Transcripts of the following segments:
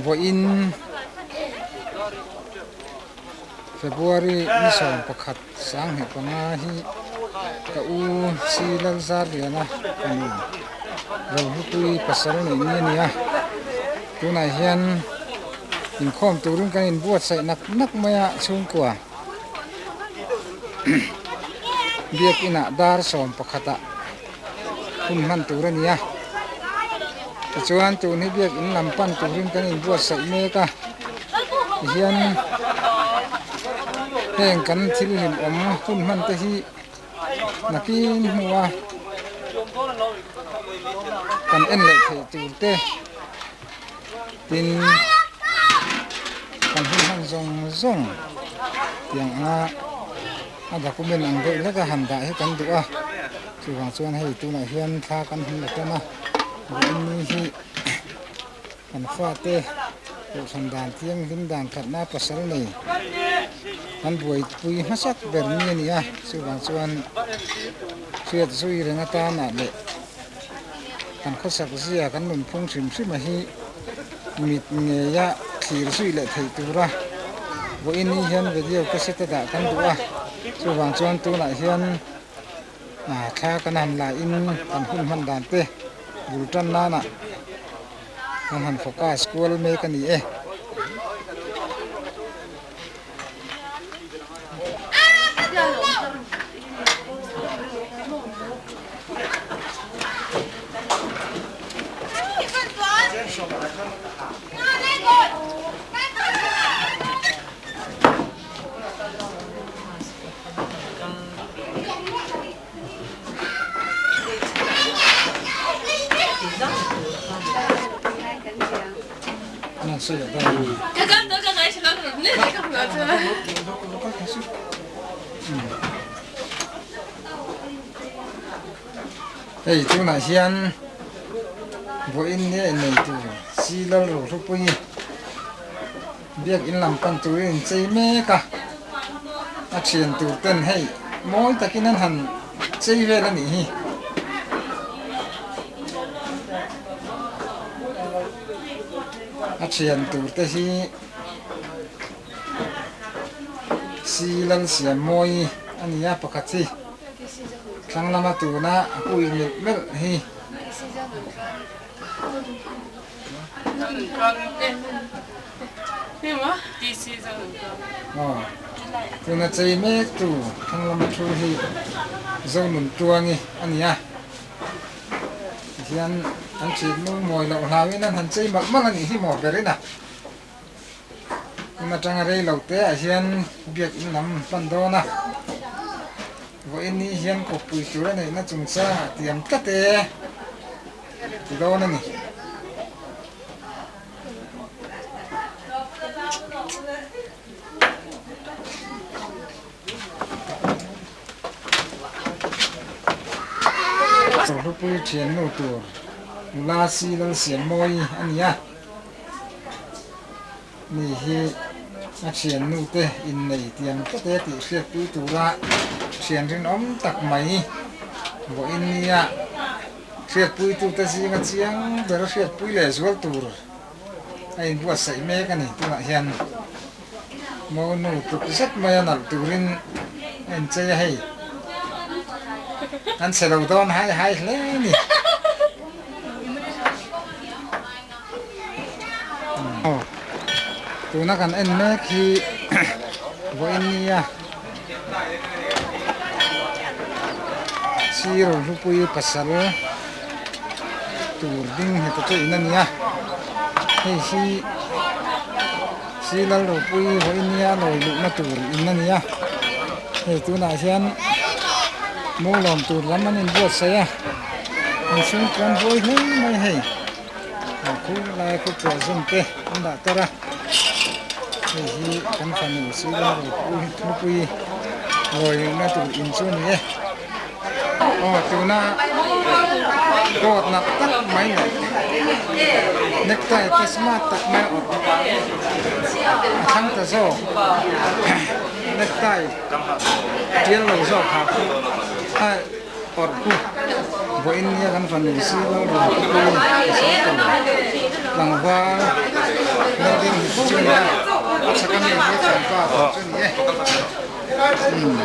Vawiin February ni 11 2025 hi ka u si Lalzarliana fanu Rohlupui pasal neih ni a ni a, tunah hian inkhawm turin kan inbuatsaih nak nak mai a chhungkua biakinah dar 11 ah hun hman tur a ni a, tichuan tun hi biakin lam pan turin kan inbuatsaih mek a tihian heng kan thil hlimawm hun hman te hi nakin hnu a kan en leh theih tur te tin kan hun hman zawng zawng tiang anga a document ang deuh hlek a han dah hi kan duh a chuvang chuan hei tunah hian thla kan han la tan a vawiin hi Kan fate kohhran dan thianghlim dan khatna pasal nei kan buaipui hmasak ber mi a ni a, chuvang chuan hriat zui reng atana leh kan khawsak zia kan nunphung hrim hrim a hi mit ngeia thlir zui leh theih tura vawiin ni hian video cassette a dah kan duh a, chuvang chuan tunah hian thla kan han la in kan hun hman dan te bul tan nana kan han focus kual mek a ni e. Hei tunah hian vawiin nge nei tur si lal rohlupui Biakinn lam pan turin in chei mek a, a thian tur ten hei mawi takin an han chei vel a nih hi. A thian tur te hi si lal siam mawi a ni a pakhat hi thlang lama tuna a hui melh melh hi. Tuna chei mek tu thlang lama thu hi Zonun Tuangi a ni a, tihian an ṭhin nu mawi loh hlauin an han chei malh malh a nih hi maw berin a, tun aṭanga rei lo te ah hian biakinn lam pan dawn a, vawiin ni hian kawppui tur a neihna chungchangah tiam tlat e. Ti dawn a ni. Hlupui thiannu tur nula si Lalsiammawi a ni a, mi hi a thiannu te innei tiang tlat e tih hriatpui tura thian rinawm tak mai vawiin nia. Hriatpuitute zinga chiang ber hriatpui leh zual tur a inbuatsaih mek a ni. Tunah hian monu tluk zet mai a nalh turin a inchei a hei. An chhe lo dawn hai hai hle a ni. Tuna kan en mek hi vawiin nia sir hlupui pasal tur ding heta chu in a ni a hei hi si lalropui vawiin nia lawi luhna tur in a ni a hei tunah hian mualawm tur lam an inbuatsaih a mihring chuan buai hle mai hei. Khu lai khu puah zum te an dah tar a hei hi kan fanu sila ropui thupui lawi luhna tur in chu a ni e aw tuna coat nalh tak mai leh necktie te smart tak mai a awrh a thlang ta zawk necktie tial lo zawk ha. Awrh khu vawiin nia kan fanu si Lalruatpuii pasal tur tlangval Lalrin hi chu a ni a, a chhak ami hi a thianpa tawh chu a ni e. Umm.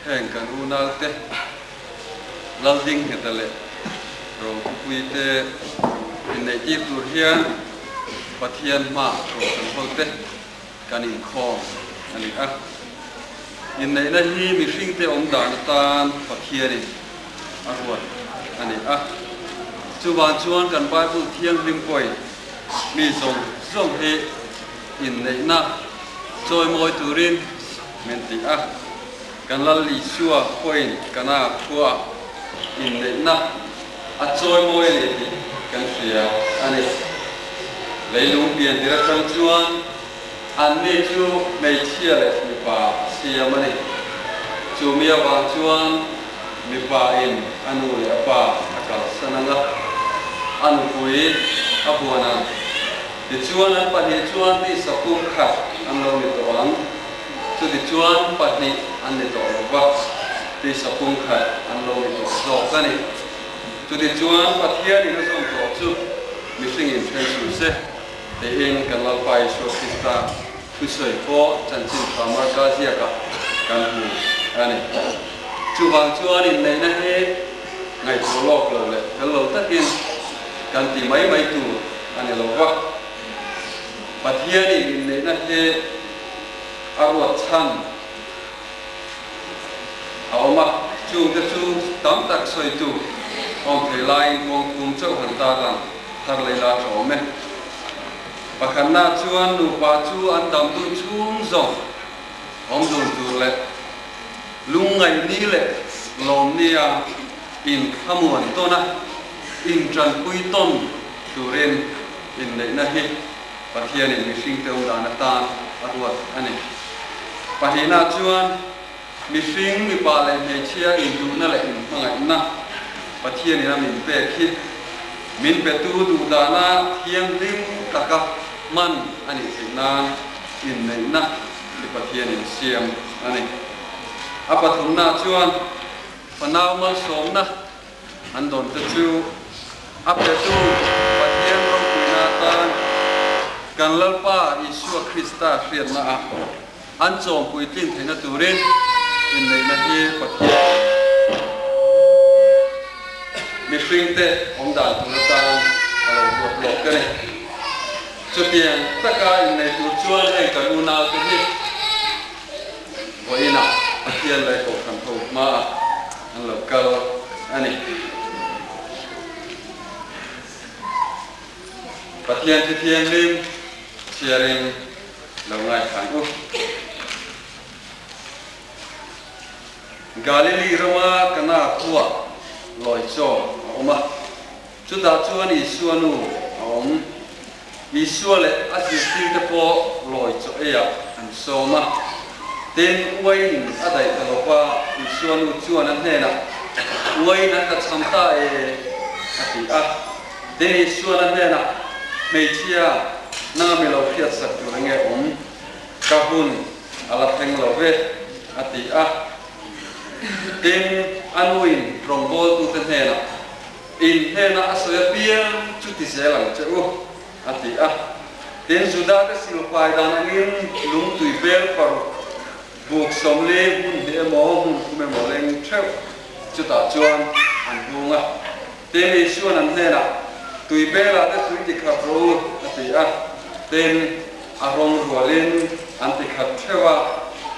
Heng kan unaute Laldingheta leh Ropupuite inneihtir tur hian Pathian hmaah kohhran hote kan inkhawm a ni a. Inneihna hi mihringte awm dan atan Pathianin a ruat a ni a. Chuvang chuan kan Bible thianghlim pawhin mi zawng zawng hi inneihna chawimawi turin min ti a. Kan Lal Isua pawhin Kana khua inneihna a chawimawi a ni tih kan hria a ni. Leilung pian tir atang chuan anni chu hmeichhia leh mipa a siam a ni. Chumi avang chuan mipa in a nu leh a pa a kalsan ang a, a nupui a huan ang. Tichuan an pahnih chuan tisa pum khat an lo ni tawh ang. Chutichuan pahnih an ni tawh lo va, tisa pumkhat an lo ni tawh zawk a ni. Chutichuan Pathianin a zawm tawh chu mihringin then suh se, tiin kan Lalpa Isua Krista thusawi pawh chanchin tha Marka ziakah kan hmu a ni. Chuvang chuan inneihna hi ngaihtuah lawk lo leh fel lo takin kan ti mai mai tur a ni lo va. Pathianin inneihna hi a ruat chhan a awm a, chungte chu tam tak sawitu awm thei laiin kawng thum chauh han tarlang thar lei la tha awm e. Pakhatna chuan nupa chu an dam dun chhung zawng awm dun tur leh lungngaihni leh lawmnia inkhamuan tawn a, intanpui tawn turin inneihna hi Pathianin mihringte awm dan atan a ruat a ni. Pahnihna chuan mihring, mipa leh hmeichhia induhna leh inhmangaihna Pathianin a min pek hi min petu duhdana thianghlim taka hman a nih theih nan inneihna hi Pathianin siam a ni. A pathumna chuan fanau malsawmna An dawnte chu a petu Pathian ropuina atan kan Lalpa Isua Krista hriatna ah an chawm puitlin theihna turin inneihna hi Pathian mihringte awm dan tur atan a lo ruat lawk a ni. Chutiang taka innei tur chuan heng kan unaute hi vawiinah Pathian leh Kohhran ho hmaah An lo kal a ni. Pathian chu thianghlim chhiarin lo ngaithla ang u. Galili rama Kana khua lawi chaw a awm a, chutah chuan Isua nu a awm. Isua leh a zirtirte pawh lawi chaw eiah an sawm a. Tin, uaiin a daih ta lo va, Isua nu chuan a hnenah, Uaiin an tlachham ta e, a ti a. Tin, Isuan a hnenah, Hmeichhia, nanga mi lo hriatsak tur enge awm? Ka hun a la thleng lo ve, a ti a. Tin, a nuin rawngbawltute hnenah, In hnenah a sawi apiang chu ti zel ang che u, a ti a. Tin, Juda-te silfai dan angin lungtui bel paruk buk sawmli hmun hi emaw hmun thum emaw leng theuh chutah chuan an hung a. Tin, Isua'n an hnenah, Tui belah te tui ti khat rawh u, a ti a. Tin, a rawng rualin an ti khat theuh a.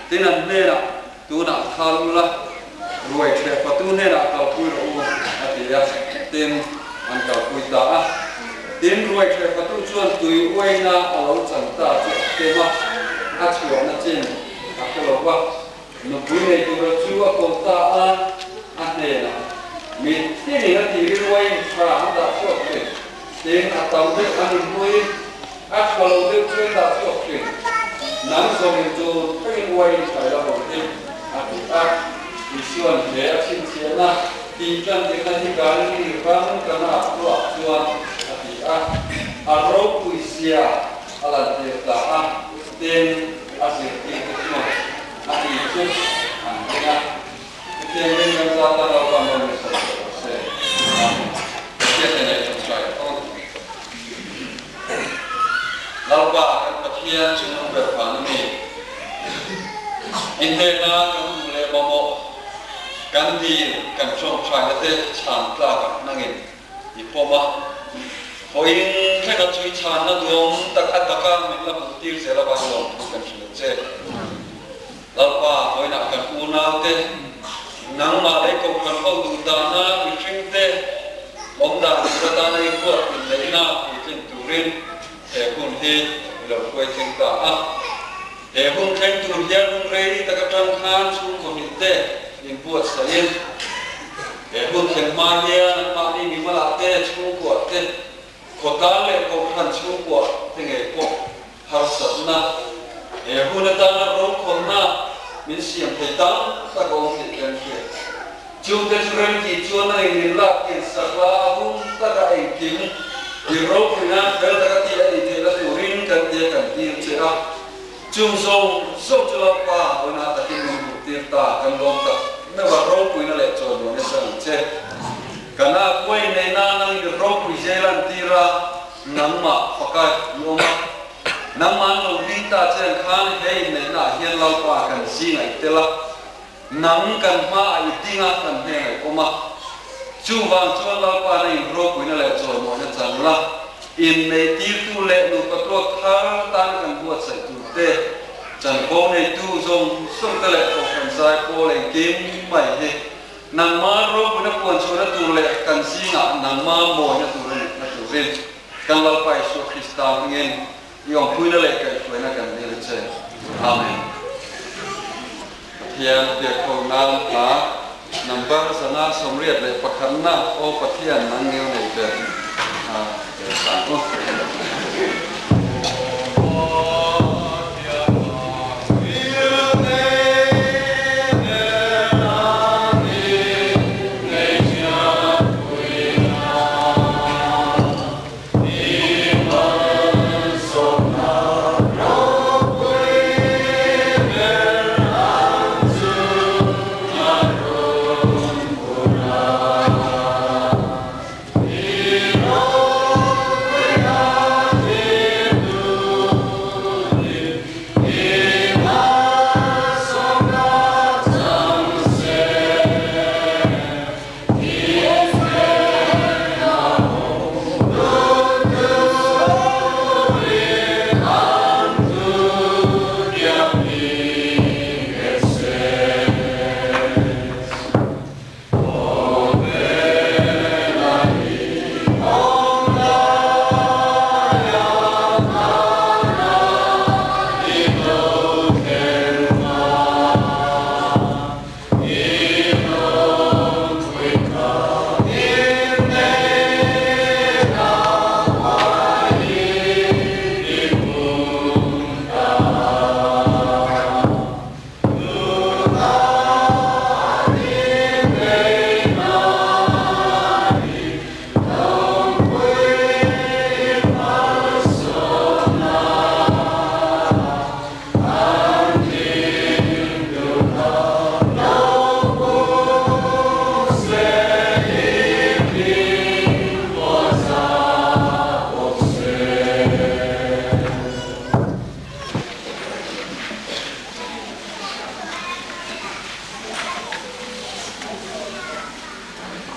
Tin, an hnenah, Tunah thal ula, ruai ṭheh fatu hnenah kalpui rawh u, a ti a. Tin, an kalpui ta a. Tin, ruai ṭheh fatu chuan tui uaina a lo chan ta chu a kem a, a chhuahna chin a hre lo va. Nupui nei tura chu a ko ta a, a hnenah, Mi tinin a tirin uain ṭha an dah chhuak ṭhin. Tin, a tam deuh an inhnuin a ṭha lo deuh chu an dah chhuak ṭhin. Nang zawngin chu thlengin uaiin ṭha ila rawn ti, a ti a. Isua'n he a chhinchhiahna tih ṭan tirna hi Galili ram Kana khuaah chuan a ti a. A ropui zia a lantir ta a, tin, a zirtirte chuan a ti chu an ring a. Pathian ring kan zat a Lalpa mawi min sawi tawh rawh se. Amen. Pathian te nei tawngtai tawng. Lalpa kan Pathian chungnung ber vana mi. I hnena kan duh leh mamawh. Kan dil, kan ṭawngṭaina te chhan tlakah nangin i pawm a. Vawiin thlenga chui chhanna duam tak a taka min la hmuh tir zel avangin lawmthu kan hrilh che. Lalpa, vawiinah kan unaute, nangmah lei kohhran ho duh dahna mihringte awm dan tur atana i huat inneihna puitlin turin he hun hi i lo hruai thleng ta a. He hun thleng tur hian hun rei tak atang khan chhungkaw hnih te inbuatsaih in he hun thleng hma hian anmahni mimalah te, chhungkuah te, khawtlang leh kohhran chhungkuah te ngei pawh harsatna, he hun atana rokhawlna min siam thei tam tak a awm tih kan hriat. Chungte chu remtih chuan a in min lak tir sak la, a hun taka engkim i ropui nan fel taka tih a nih theihna turin kan tia kan tir che a. Chung zawng zawng chu Lalpa vawiina takin min hmuh tir ta, kan lawm tak meuh a, ropuina leh chawimawi nasa ang che. Kan a kuai nei nan ang i ropui zel an tir a, nangmah faka i awm a. Nangmah an lo ring ta che ang khan he inneihna ah hian Lalpa kan zingah i tel a. Nang kan hmaah i ding a, kan hnenah i awm a. Chuvang chuan Lalpa na inropuina leh chawimawina chan la, inneitirtu leh nupa tuak thar tan kan buatsaih tur te, chanvo neitu zawng zawng te leh Kohhran zai pawl engkim mai hi nangma ropuina puan chhuahna tur leh kan zingah nangma mawina tur a nihna turin kan Lalpa Isua Krista hmingin i awmpuina leh kaihhruaina kan dil a che. Amen. Pathian biakho nan hla number 181 na Aw Pathian nang ngeu nei ber a tel tlang u.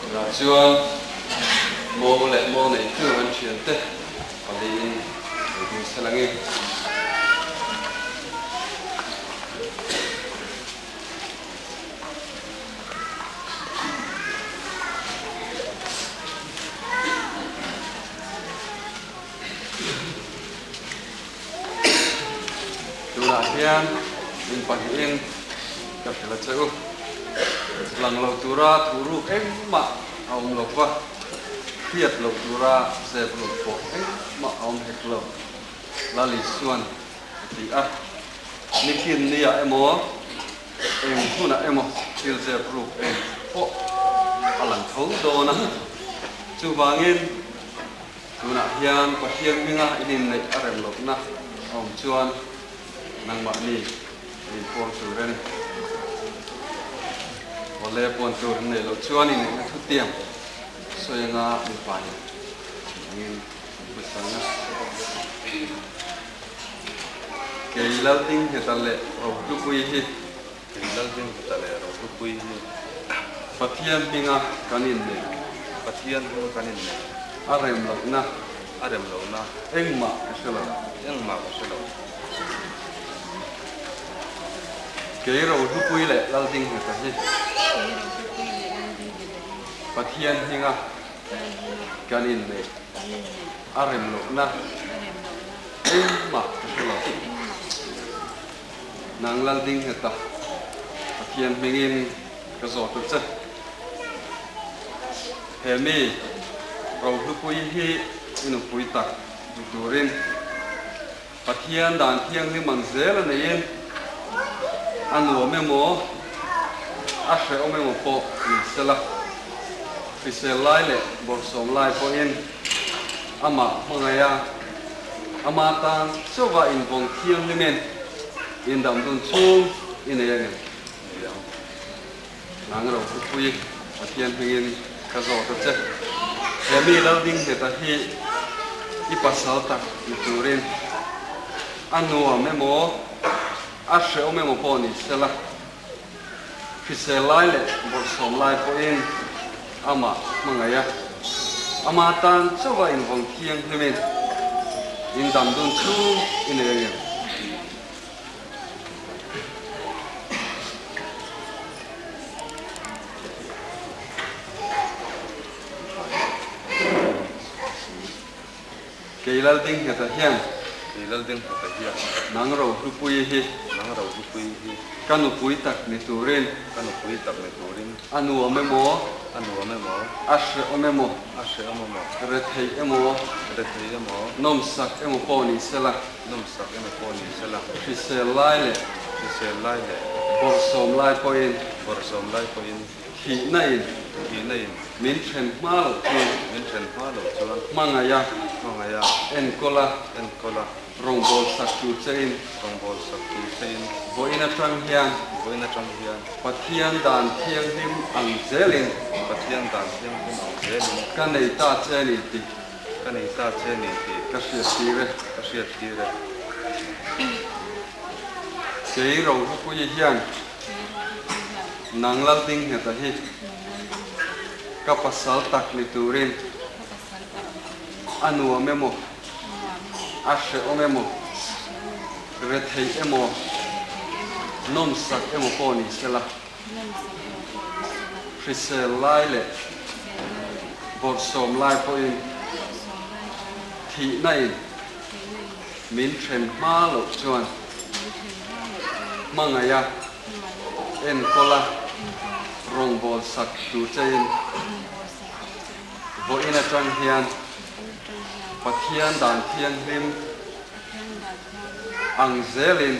Tunah chuan mo leh mo neitu an thiante paliin lo ding sel angin. Tunah hian in pahnihin ka hrilh a che u. Lang lo tura thu ruk engmah a awm lo va, hriat loh tura zep ruk pawh engmah a awm hek lo, Lali chuan a ti a. Nikhin niah emaw, eng hunah emaw thil zep ruk eng pawh a lang tho dawn a. Chuvangin tunah hian Pathian hminga in inneih a rem lohna a awm chuan nangmahni in inpuang tur a ni. Awle puan tur in neih loh chuan inneihna thutiang sawi anga mipa in angin hmasa na. Kei Laldingheta leh Rohlupui hi. Kei Laldingheta leh Rohlupui hi. Pathian hminga kan inneih. Pathian hminga kan inneih. A rem lohna. A rem lohna. Engmah ka hre lo. Engmah ka hre lo. Kei Rohlupui leh Laldingheta hi. Kei Rohlupui leh Laldingheta hi. Pathian hminga kan inneih. Kan inneih. A rem lohna. A rem lohna. Engmah ka hre lo. Engmah ka hre lo. Nang Laldingheta Pathian hmingin ka zawt a che. He mi Rohlupui hi i nupui tak ni turin Pathian dan thianghlim ang zel a neiin a nuam emaw a hrehawm emaw pawh ni sela, hrisel lai leh bawrhsawm lai pawhin amah hmangaiha ama tan chauha invawng thianghlimin indam dun chhung i nei angem? Nang Rohupui, Pathian hmingin ka zawt a che. He mi Laldingheta hi i pasal tak ni turin a nuam emaw, a hrehawm emaw pawh ni sela, hrisel lai leh bawrhsawm lai pawhin amah hmangaih a, ama tan chauha invawng thianghlimin indam dun chhung i nei angem? Kei Laldingheta hian. Kei Laldingheta hian. Nang Rohlupui hi. Nang Rohlupui hi. Ka nupui tak ni turin. Ka nupui tak ni turin. A nuam emaw. A nuam emaw. A hrehawm emaw. A hrehawm emaw. Retheih emaw. Retheih emaw. Nawmsak emaw pawh ni sela. Nawmsak emaw pawh ni sela. Hrisel lai leh. Hrisel lai leh. Bawrhsawm lai pawhin. Bawrhsawm lai pawhin. Thihna in. Thihna in. Min then hma loh chuan. Min then hma loh chuan. Hmangaiha. Hmangaiha. Enkawla. Enkawla. Rawngbâwl sak tur che in. Rawngbâwl sak tur che in. Vawiin atang hian. Vawiin atang hian. Pathian dan thianghlim ang zelin. Pathian dan thianghlim ang zelin. Ka nei ta che ni tih. Ka nei ta che ni tih. Ka hriat tir e. Ka hriat tir e. Kei Rohupui hian. Kei Rohupui hian. Nang Laldingheta hi. Nang Laldingheta hi. Ka pasal tak ni turin. Ka pasal tak ni turin. A nuam emaw. A nuam emaw. A hrehawm emaw. A hrehawm emaw. Retheih emaw. Retheih emaw. Nawmsak emaw pawh ni sela. Nawmsak emaw pawh ni sela. Hrisel lai leh. Hrisel lai leh. Bawrhsawm lai pawhin. Bawrhsawm lai pawhin. Thihna in. Thihna in. Min then hma loh chuan. Min then hma loh chuan. Hmangaiha. Hmangaiha. Enkawla. Enkawla. Rawngbâwl sak tur chein. Rawngbâwl sak tur chein. Vawiin atang hian. Vawiin atang hian. Pathian dan thianghlim. Pathian dan thianghlim. Ang zelin. Ang zelin.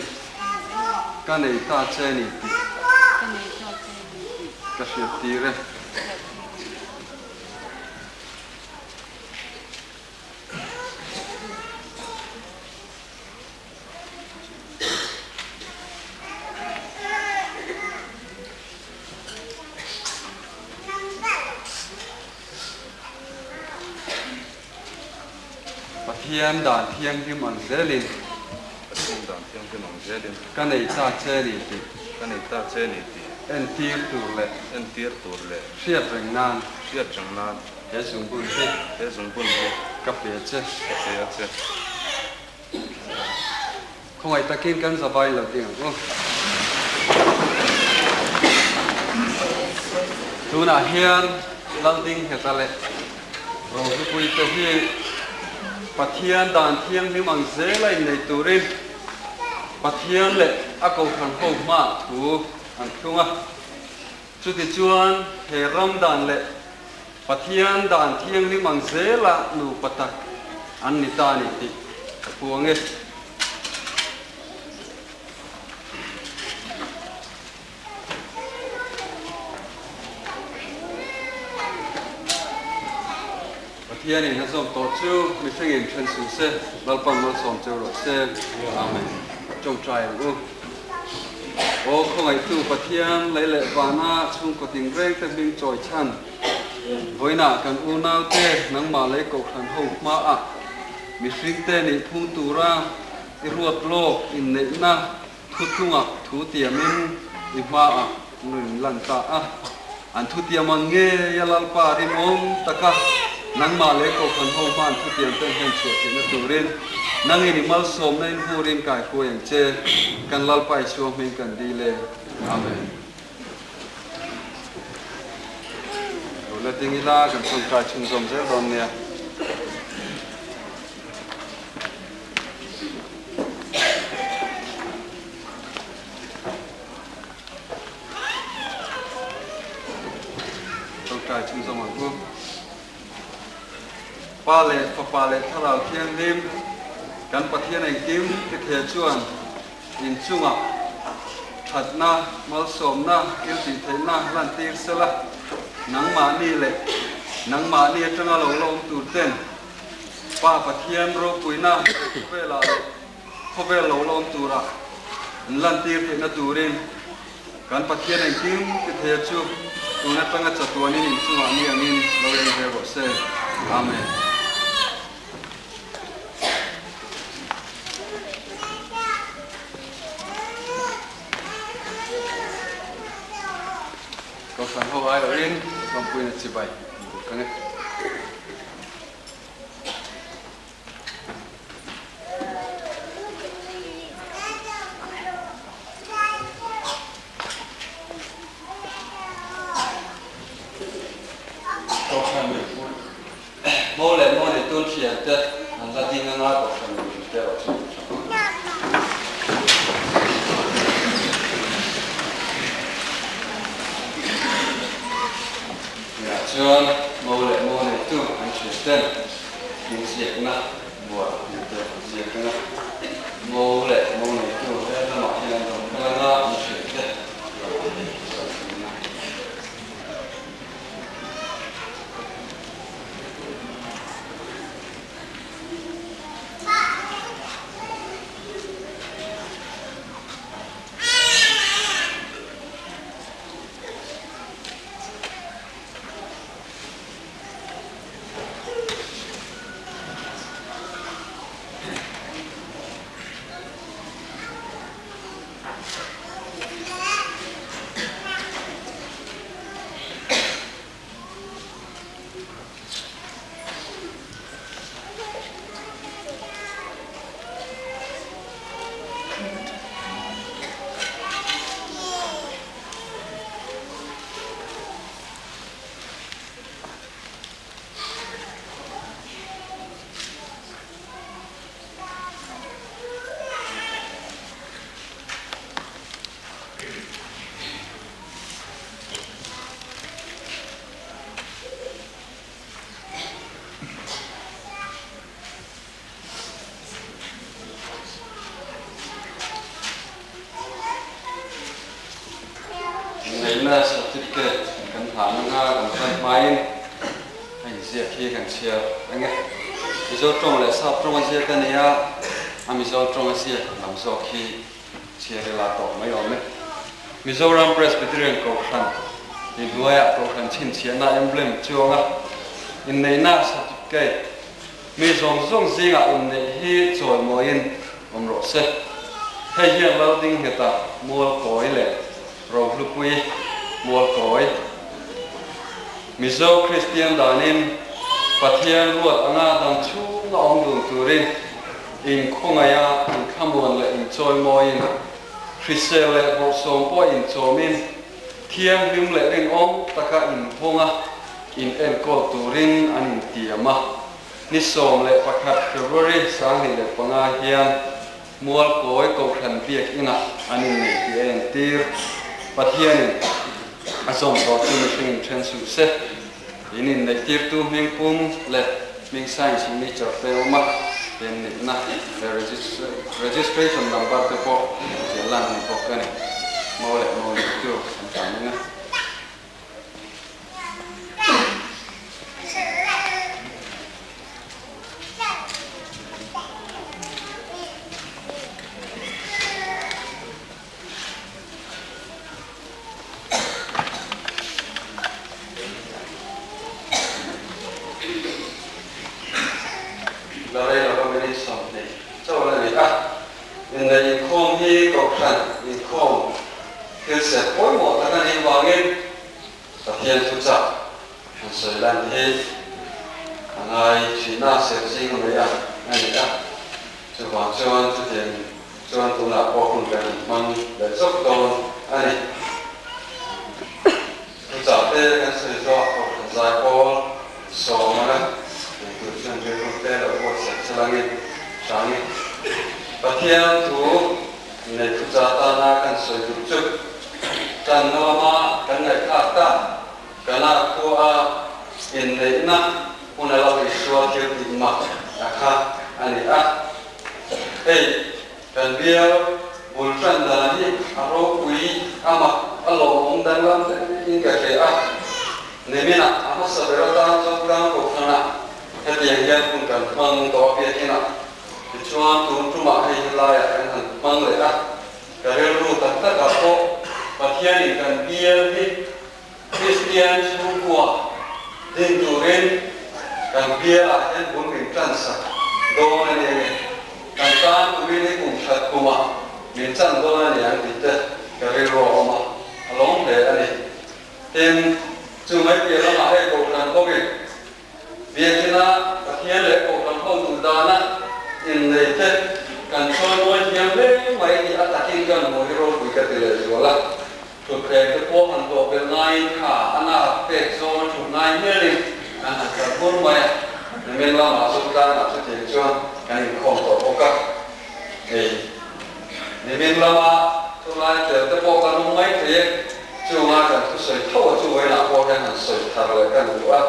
Ka nei ta che ni tih. Ka nei ta che ni tih. Ka hriat tir e. Ka hriat tir e. Pathian dan thianghlim ang zelin. Pathian dan thianghlim ang zelin. Ka nei ta che ni tih. Ka nei ta che ni tih. Entir tur leh. Entir tur leh. Hriat reng nan. Hriat reng nan. He zungbun hi. He zungbun hi. Ka pe a che. Ka pe a che. Khawngaih takin kan zavai lo ding ang u. Tunah hian Laldingheta leh Rohlupuite hi Pathian dan thianghlim ang zela innei turin Pathian leh a kohhran ho hmaah thu an thlung a. Chutichuan he ram dan leh Pathian dan thianghlim ang zela nupa tak an ni ta a ni tih ka puang e. Pathianin a zawm tawh chu mihringin then suh se, Lalpan malsawm cheu rawh se. Amen. Tawngtai ang u. Aw khawngaihtu Pathian lei leh vana chhungkaw tingreng te hming chawi chhan vawiinah kan unaute nangmah lei kohhran ho hmaah mihring te nih phung tura i ruat lawk inneihna thuthlungah thu tiamin i hmaah nuin lan ta a. An thutiam ang ngeia Lalpa rinawm taka nangmah leh Kohhran ho hma an thutiam te hlen chhuah theihna turin nangin i malsawmna in vurin kai hruai ang che. Kan Lalpa Isua hming kan dil e. Amen. Lo la ding ila kan tawngtai chhunzawm zel dawn nia. Tawngtai chhunzawm ang u. Pa leh Fapa leh Thlarau Thianghlim, kan Pathian engkim tithe chuan inchungah thatna, malsawmna, thiltihtheihna lantir sela, nangmahni leh nangmahni atanga lo la awm tur ten Pa Pathian ropuina khawvelah leh Khawvel lo la awm tura an lantir theihna turin kan Pathian engkim ti theia chu tun atanga chatuanin inchungah ni angin lo eng ve rawh se. Amen. Kohhran ho aiawhin lawmpuina chibai an buk ang e. Kohhran mipui mo leh mo nei tun thian te an la ding anga kohhran mipui te erawh chu an tha ang. Tunah chuan mo leh mo neitu an thian ten Inziakna buah tih te an ziak ang a, mo leh mo neitu he lamah hian an rawn kal ang a, an hriat te rawn rawn thleng a. Inneihna certificate kan hlan anga kan hlan hmain a inziak hi kan chhiar ang e. Mizo tawng leh Sap tawng a ziak a ni a, a Mizo tawng a ziak lam zawk hi chhiar ila tawh mai awm e. Mizoram Presbyterian Kohhran i hnuaiah Kohhran chhinchhiahna emblem chuanga inneihna certificate Mi zawng zawng zingah inneih hi chawimawiin awm rawh se. Hei hian Laldingngheta Mualkawi leh Rohlupui Mualkawi, Mizo Kristian danin Pathian ruat anga dam chhunga awm dun turin inkhawngaiha inkhamuan leh inchawimawiin, hrisel leh bawrhsawm pawh inchawmin, thianghlim leh rinawm taka inhawnga in enkawl turin an intiam a. Ni 11 February 2005 hian Mualkawi Kohhran Biakinah an inneih tih a entir. Pathianin a zawm tawh chu mihring inthen suh se. In inneihtirtu hming pum leh hming sign signature te a awm a, piannihna leh registration number te pawh ziah lan a ni bawk a ni. Mo leh mo neitu an tlan ang a. La rei lova minute 20 chauh la ni a, inneih inkhawm hi Kohhran inkhawm thil serh pawimawh tak a nih vangin. Pathian thuchah han sawi lan hi a ngai thin a, ser zing mai a a ni a. Chuvang chuan chutiang chuan tunah pawh hun kan han hmang leh chawp dawn a ni. Thuchah te kan sawi zawh Kohhran Zaipawl sawmana eitur chuan rilru te lo buatsaih chalangin hrangin Pathian thu Nei thuchah tana kan sawi duh chu tanna lama kan ngaihthlak ta kana khua inneihna huna lo Isua thil tih mak a kha a ni a. Hei kan bial bul tan dan hi a ropui a mak a lawmawm danglam in ka hre a. Niminah a hmasa ber atan chuan Tlangkohhrana hetiang hian hun kan hmang tawh a biakinah Tichuan, tun tumah hei helaiah kan han hmang leh a, ka rilru tak takah pawh Pathianin kan bial hi Kristian chhungkua din turin kan bialah hian bul min tan sak dawn a ni ange, kan tan turin hi kum that kumah min chan dawn a ni ang tih te ka rilru a awm a, a lawm hle a ni. Tin, chu mai piah lamah hei Kohhran hovin Biakina Pathian leh Kohhran ho duh dana innei te kan chawimawi thiam hle mai tih a takin kan hmuh hi ropui ka ti leh zual a. Thutthleng te pawh han dawh belh ngaiin kha a nak pek zawng a thut ngai hialin kan han kal bur mai a. Nimin lamah Zotlang ah chutiang chuan kan inkhawm tawh bawk a. Hei nimin lama chulai tel te pawh kan awm mai thei e. Chunga kan thusawi tho a chu vawiinah pawh hian han sawi thar leh kan duh a.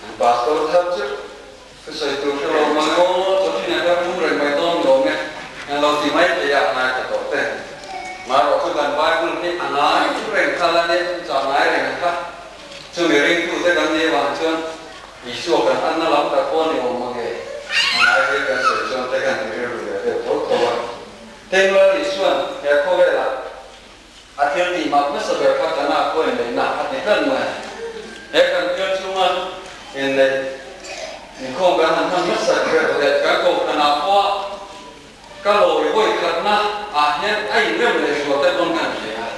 An pastor thar chu thusawi tur hre lo mai aw, chawthinah hian pum reng mai dawn lawm e, an lo ti mai thei a, ngai ta tawh te. Marawh chu kan Bible hi a ngai reng kha la nia, chungchang ngai reng kha. Chumi ringtute kan nih avang chuan Isua kan anna lam tak pawh ni awm mange, a ngai hi kan sawi chuan te kan ti rilru leh deuh tho tho a. Tengluan Isuan he khawvelah A thil tih mak hmasa ber kha kan ah pawh inneihna a ti tlat mai. He kan bial chhunga inneih inkhawm kan han hman hmasa ber leh kan kohhran ah pawha ka lawi vawi khatna ah hian a inrem leh zual te pawn kan hria a.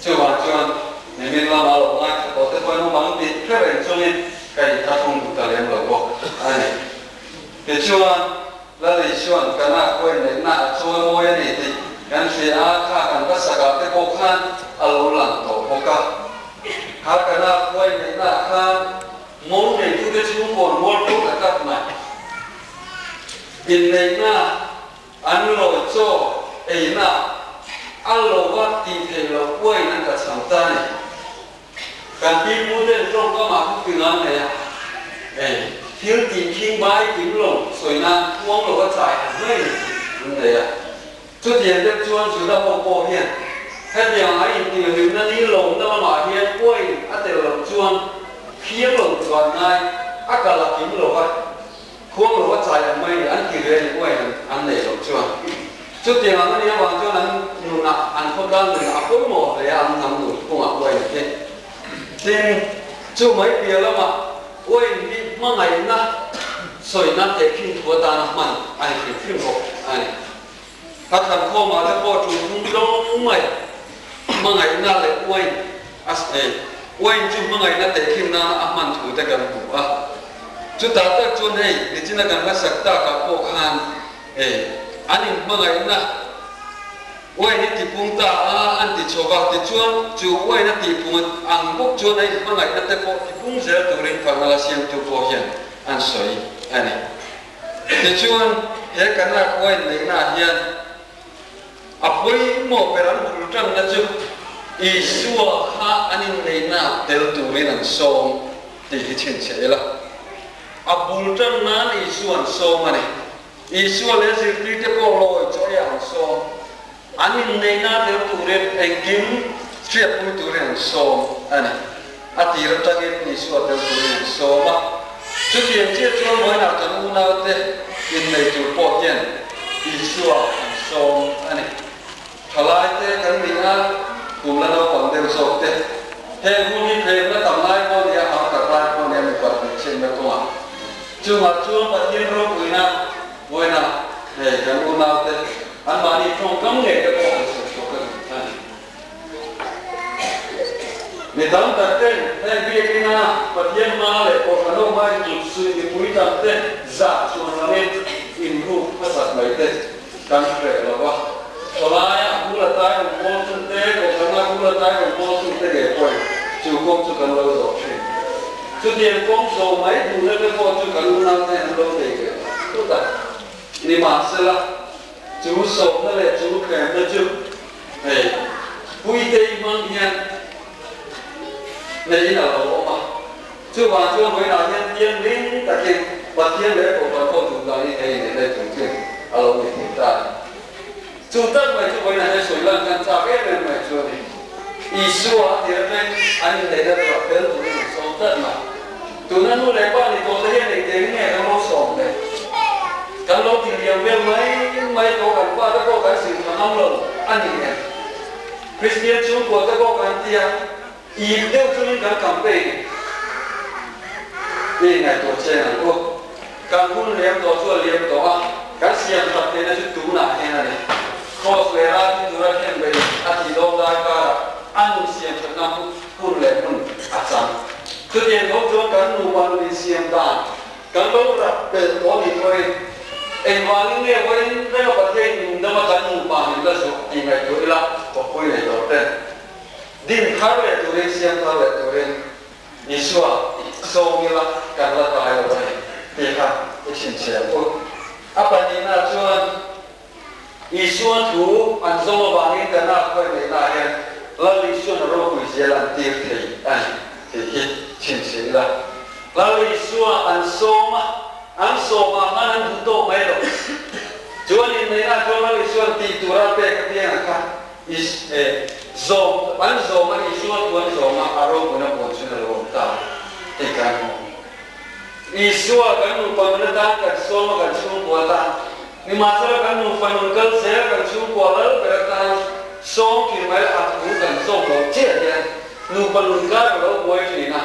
Chuvang chuan nimin lama lo ngaithla tawh te pawhin awm ang tih hre reng chungin ka inthlahrung duh ta lem lo bawk a ni. Tichuan. Lal Isua'n kan ah pawh inneihna a chawi mawi a ni tih kan hria a, kha kan va sakah te pawh khan a lo lang tawh bawk a. Kha kan ah pawh inneihna ah khan mo neitute chhungkawn mual pawh ta tlat mai. Inneihna an lawi chaw eina a lo va tih theih loh uain an tla chho ta a ni. Kan pi pu ten tawngkamah thu ti ngan nei a, ei thil tih khing bai kim lo sawi nan khuang lo a chai ang mai ni tih an nei a. Chutiang deuh chuan Juda ho pawh hian hetiang a intihhlimna ni lawmna lamah hian uain a tel loh chuan phiang lo chuan ngai a kal a kim lo va, khuang lo a chai ang mai ni an ti ve a ni uain an neih loh chuan. Chutiang ang a nih avang chuan an nunah, an khawtlang nunah a pawimawh hle a, an hnam nun kawngah uain hi. Tin, chu mai piah lamah uain hi hmangaihna sawina tehkhin thu atana hman a ni hrim hrim bawk a ni. A thlan khawmah te pawh tul thum dawng mai hmangaihna leh uain a eh uain chu hmangaihna tehkhin nana a hman thu te kan hmu a. Chutah tak chuan hei nichina kan hlasak takah pawh khan eh an inhmangaihna uain hi tipung ta a an ti chho va, tichuan chu uain a tihpung ang bawk chuan a inhmangaihna te pawh tipung zel turin fakna la siamtu pawh hian an sawi a ni. Tichuan, he Kanak wine neihnaah hian a pawimawh ber an bul tanna chu Isua kha an inneihnaah tel turin an sawm tih hi chhinchhiah ila. A bul tan nan Isua an sawm a ni. Isua leh zirtirte pawh lawi chaw eiah an sawm. An inneihna tel turin engkim hriatpui turin an sawm a ni. A tir atangin Isua tel turin an sawm a. Chutiang chiah chuan vawiinah kan unaute innei tur pawh hian Isua an sawm a ni. Thalaite kan nih a, kum la naupang deuh zawk te, heng hun hi thlemna tam lai pawh nia, hau tak lai pawh nia mipat hmeichhiatna kawngah chungah chuan Pathian ropuina vawiinah hei kan unaute Anmahni tawngkam ngei te pawh han sawi chhuak a ni a ni. Mi tam tak ten heng biakina Pathian hma leh Kohhran ho hma in kut suih mipui tam te zah chuan langin inruk hmasak mai te kan hreh lo va. Khawlaia bul a tai rawn bawl tu te, Kohhrana bul a tai rawn bawl tu te ngei pawhin chu kawng chu kan lo zawh thin. Chutiang kawng zawh mai duhna te pawh chu kan unau te an lo nei ve tut a. Nimahsela, chu sawmna leh chu thlemna chu hei Puitei hmang hian neiin a lo awm a. Chuvang chuan vawiinah hian thianghlim takin Pathian leh Kohhran ho duh danin hei inneih lai chung chu a lo ni thei ta a ni. Chu tak mai chu vawiinah hian sawi lan khan chak em em mai chu a ni. Isua a tir atangin an inneihna turah fel turin an sawm tlat mai. Tuna nu leh pa ni tawh te hian engtiang in nge kan lo sawm le? Kan lo ti liam vel mai mai tawh kan pa te pawh kan zir tha ngam lo a ni em? Kristian chhungkua te pawh kan tia ip deuh chungin kan campaign i ngaihtuah chen ang u. Kan hun liam tawh chu a liam tawh a, kan siam that theihna chu tunah hian a ni. Kraws leh ral thi tura khen bei a tih dawn lai karah a nun siam thatna hun leh hmun a chang. Chutiang tho chuan kan nupa nun insiam dan kan lo rak pelh tawh a nih pawhin engvangin nge vawiin renga Pathian in nungdama kan nupa min la zawh tih ngaihtuah ila kawppui nei tawh ten din thar leh turin siam thar leh turin Isua sawm ila kan la tlai lo a ni tih kha i chhinchhiah ang u. A pahnihna chuan Isua thu an zawm avangin kan a khawi neihnaah hian Lal Isuan a ropui zel an tir thei a ni tih hi chhinchhiah ila. Lal Isua an sawm a, an sawmah khan an duh tawk mai lo. Chuan inneihnaah chuan Lal Isuan tih tura pek apiangah kha Is e zawm an zawm a Isua thu an zawm a, a ropuina puan chhun a lo awm ta tih kan hmu. Isua kan nupa nun atan kan sawm a kan chhungkua atan, nimahsela kan nupa nun kal zel kan chhungkua lal ber atan sawm thin mai a thu kan zawm loh chiah hian nupa nun kar a lo buai thin a,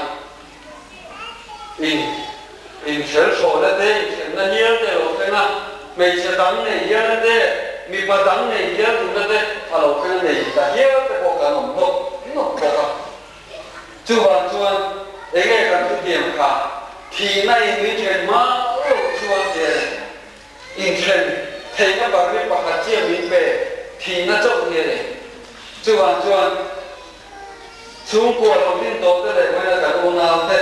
in inhrelhrawhna te, inthenna hial te a lo thleng a, hmeichhe dang nei hialna te, mipa dang nei hial duhna te a lo thleng a, nei ta hial te pawh kan awm hnawk hnawk bawk a. Chuvang chuan enge kan thutiam kha thihna in min then hma loh chuan hian inthen theihna barri pakhat chiah min pe thihna chauh hi a ni. Chuvang chuan Chhungkua lo din tawh te leh vawiina kan unau te,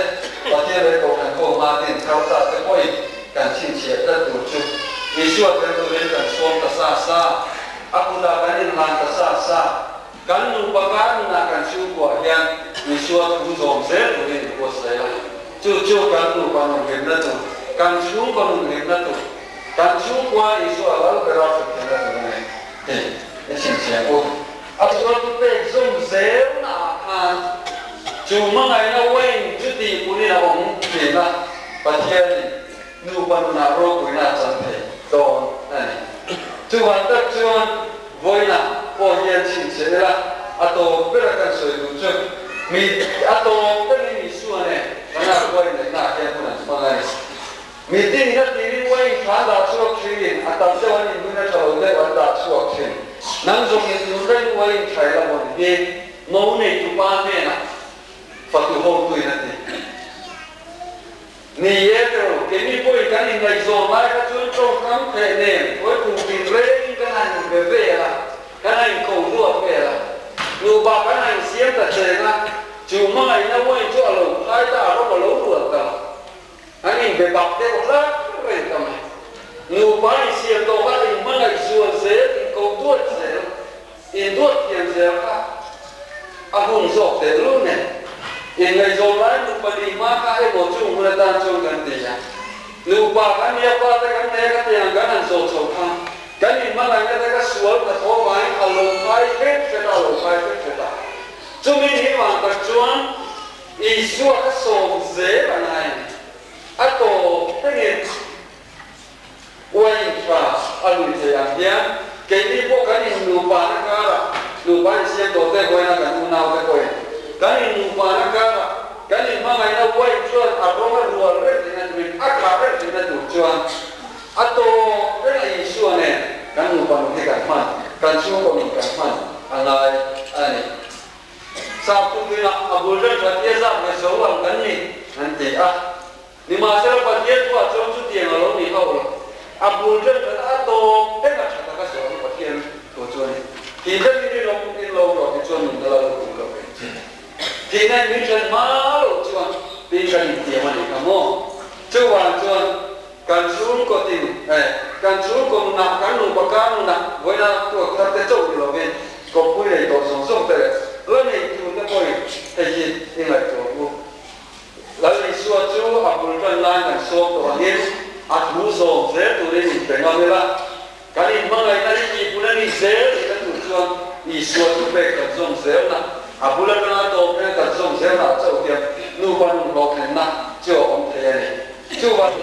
Pathian leh Kohhran ho hma din thar ta te pawhin kan chhinchhiah tlat tur chu Isua tel turin kan sawm ta sa sa, a kutah kan inhlan ta sa sa. Kan nupa kar nunah kan chhungkuah hian Isua thu zawm zel turin i buatsaih a, chu chu kan nupa nun hlimna tur, kan chhungkaw nun hlimna tur, kan chhungkua Isua lal bera thut theihna tur a ni tih i chhinchhiah u. A chuan pek zawm zel naah khan chu hmangaihna Wayne chu tih punin a awm thin a, Pathianin nupa nunah ropuina a chan thei dawn a ni. Chuvang tak chuan vawiinah pawh hian chhinchhiah ila a tawp bera kan sawi duh chu mi a tawp berin Isua nen kan arhuai neihnaah hian hun an hmang a ni. Mitin in a tirin uain thla an dah chhuak thin, a tam deuh an inbuin a tha lo deuh an dah chhuak thin. Nang zawng in tun reng uain tha ila maw ni hi no nei tu pa hnenah fatu ho tuin a ti. Ni e tero, keini pawhin kan inngaihzawn lai kha chuan tawngkam theh nen khawi kum tin rengin kan han inbe vel a, kan han inko duat vel a, nupa kan han insiam ta cheng a, chu hmangaihna uain chu a lo phai ta a rawng a lo rual ta. An inbe bak deuh hlak reng ta mai. Nupa insiam tawh kha inhmangaih zual zel, inko duat zel, induat thiam zel kha a hun zawk teh lul nen. Inngaihzawn lai nupa nih hma kha emaw chung hun atan chuan kan ti a. Nupa kan nia pa te kan nei a ka tiang kan han zawh chho kha kan inhmangaihna te ka sual ka thaw vangin a lo phai hret hret a, a lo phai hret hret a. Chumi ni vang tak chuan Isua ka sawm zel a ngai a ni. A tawp tengin uain tha a lui thei ang hian keini pawh kan innupana karah nupa insiam tawh te huaina kan unau te pawhin kan innupana karah kan inhmangaihna uain chuan a rawng a rual reng theihna turin a khah reng theihna tur chuan a tawp reng a Isua nen kan nupa nun hi kan hman, kan chhungkaw nun kan hman a ngai a ni. Sap tukin ah a bul ṭan ṭhat hi a zat ve zo ang kan ni an ti a. Nimahsela Pathian thuah chuan chutiang a lo ni hauh lo. A bul ṭan ṭhat a tawp eng a ṭha taka zawh hi Pathian thu chu a ni. Thih thlengin rinawm in lo rawh ti chuan nunna la lo tum lo ve che. Thihna in min ṭhen hma loh chuan tiin kan intiam a nih kha maw? Chuvang chuan Kan chhungkaw tin eh, kan chhungkaw nunah, kan nupa kar nunah vawiina tuak thar te chauh ni lovin kawppui nei tawh zawng zawng te leh la nei tur te pawhin hei hi i ngaihtuah ang u. Lal Isua chu a bul tan lai kan sawm tawh angin a thu zawm zel turin inpe ngam ila, kan inhmangaihna hi tihpun a ni zel tih na tur chuan Isua chu pek kan zawm zelna, a bul atanga tawp hmel kan zawm zelna ah chauh hian nupa nun hlawhtlinna chu a awm thei a ni. Chuvang.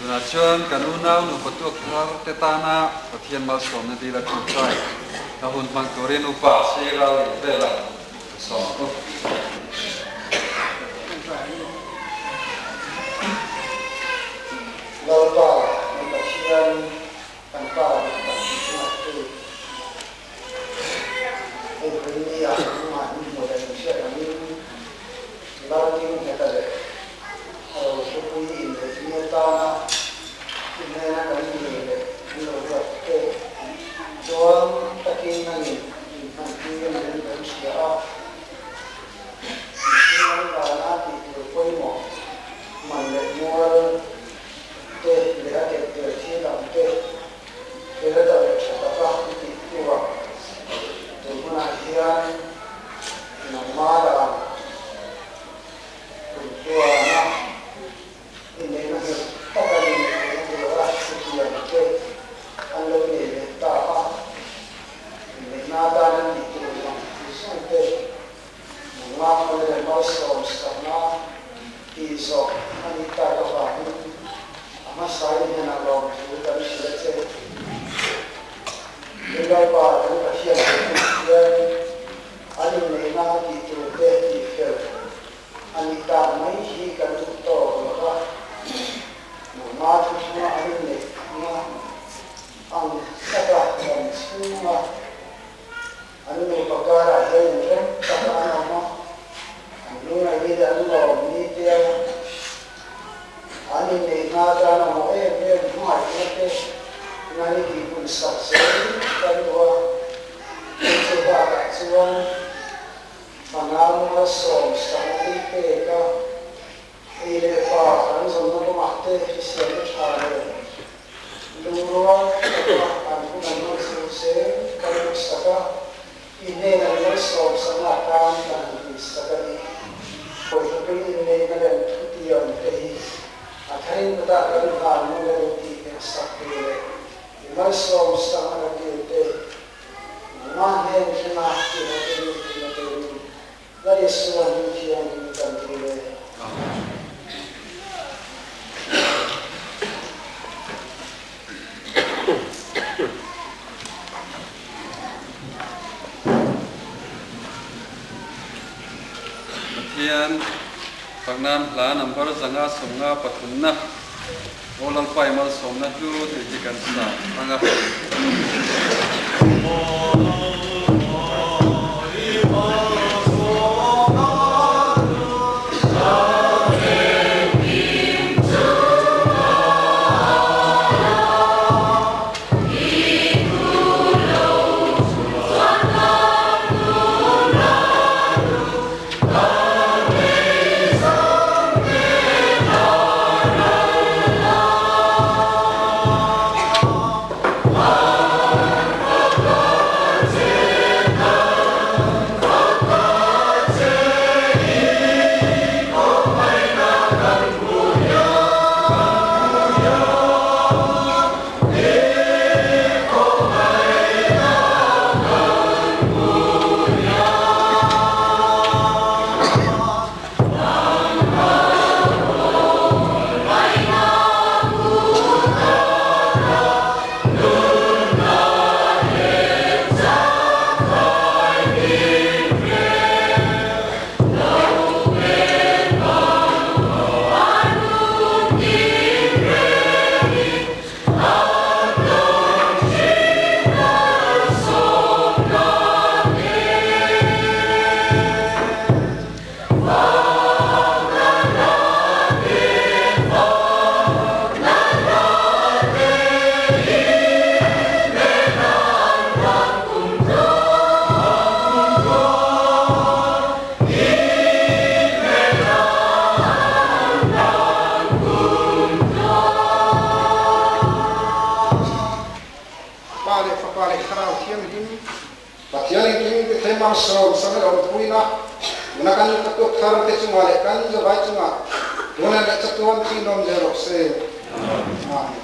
Tunah chuan kan unau nupa tuak thar te tana Pathian malsawmna dil a ṭawngṭai a hun hmang turin upa Seiral in vela ka sawm ang u. Lalpa kan Pathian kan Pa dik tak chungah te hei vawiin ah nangmah min hmuh leh min hriat angin Lalting ngheta leh a rothupui inneih ni atana i hnena kan inneih leh an lo ruat te chuan takin nangin min hmantir niin kan hria a. Mihring an dana tih tur pawimawh man leh mual te leh a kep tel thil ang te fel ta leh tha taka i tih hnuah tun hmunah hian nangmah dan kumtluana i neihna nghet taka i neihna tura chutiang te an lo nei leh ta a, inneihna atan. Nungak leh malsawmsakna tih zawh a nih tak avangin a hmasain hnenah lawmthu kan hrilh a che. Lalpa kan Pathian leh hmun hian an inneihna tih tur te tih fel a nih tak mai hi kan duh tawk lo va, nangma thuthlunga an inneihna ang taka lam chhunga An nupa karah hian inrem tak a an awm a, an lungngaih leh an lawm ni te a, an inneih hna atan a mawh em em hmangaihna te ngan i tihpun sak zel kan duh a, chu chu bakah chuan fanau malsawm sakna hi pek a, Ei leh pa kan zawnna kawngah te hriselna tha leh lungrual taka an hun an hman chho zel kan duhsak a, i hnenah i malsawmsakna atan kan han tihsak a ni. Pawihhlawkin inneihna lem thutiam te hi a tharin kutah kan hlan nawn a ni tih eng sak tur leh i malsawmsakna kan dil te nangmah hnen thlenga i haw te nih theihna turin Lal Isua hming thianghlim kan dil e. Pathian faknan hla number 553 na Aw Lalpa i malsawmna hlu tih hi kan sa ang a. Pa leh Fapa leh Thlarau Thianghlim Pathian engkim te thei malsawm sam leh awmpuina tuna kan ka tuak thar te chungah leh kan zavai chungah tuna leh chatuan thin awm zel rawh se. Amen.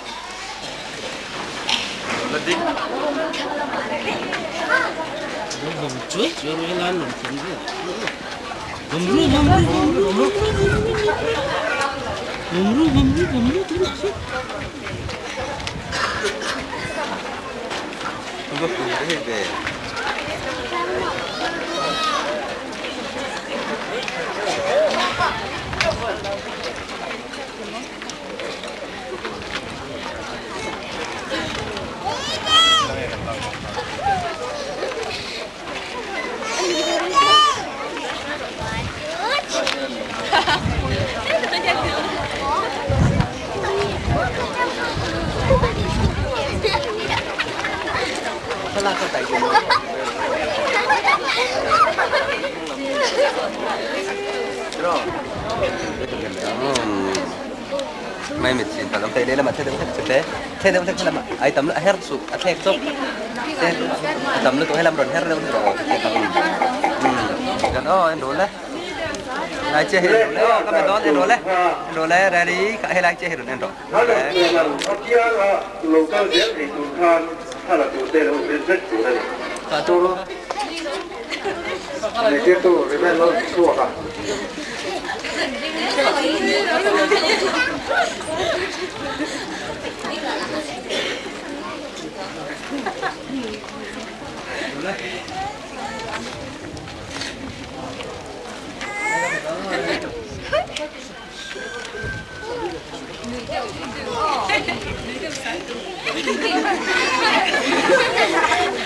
Zirtirtu Reverend Lalchhuaka.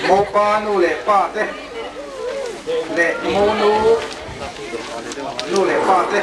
Mopa nu leh pa te leh Monu nu leh pa te.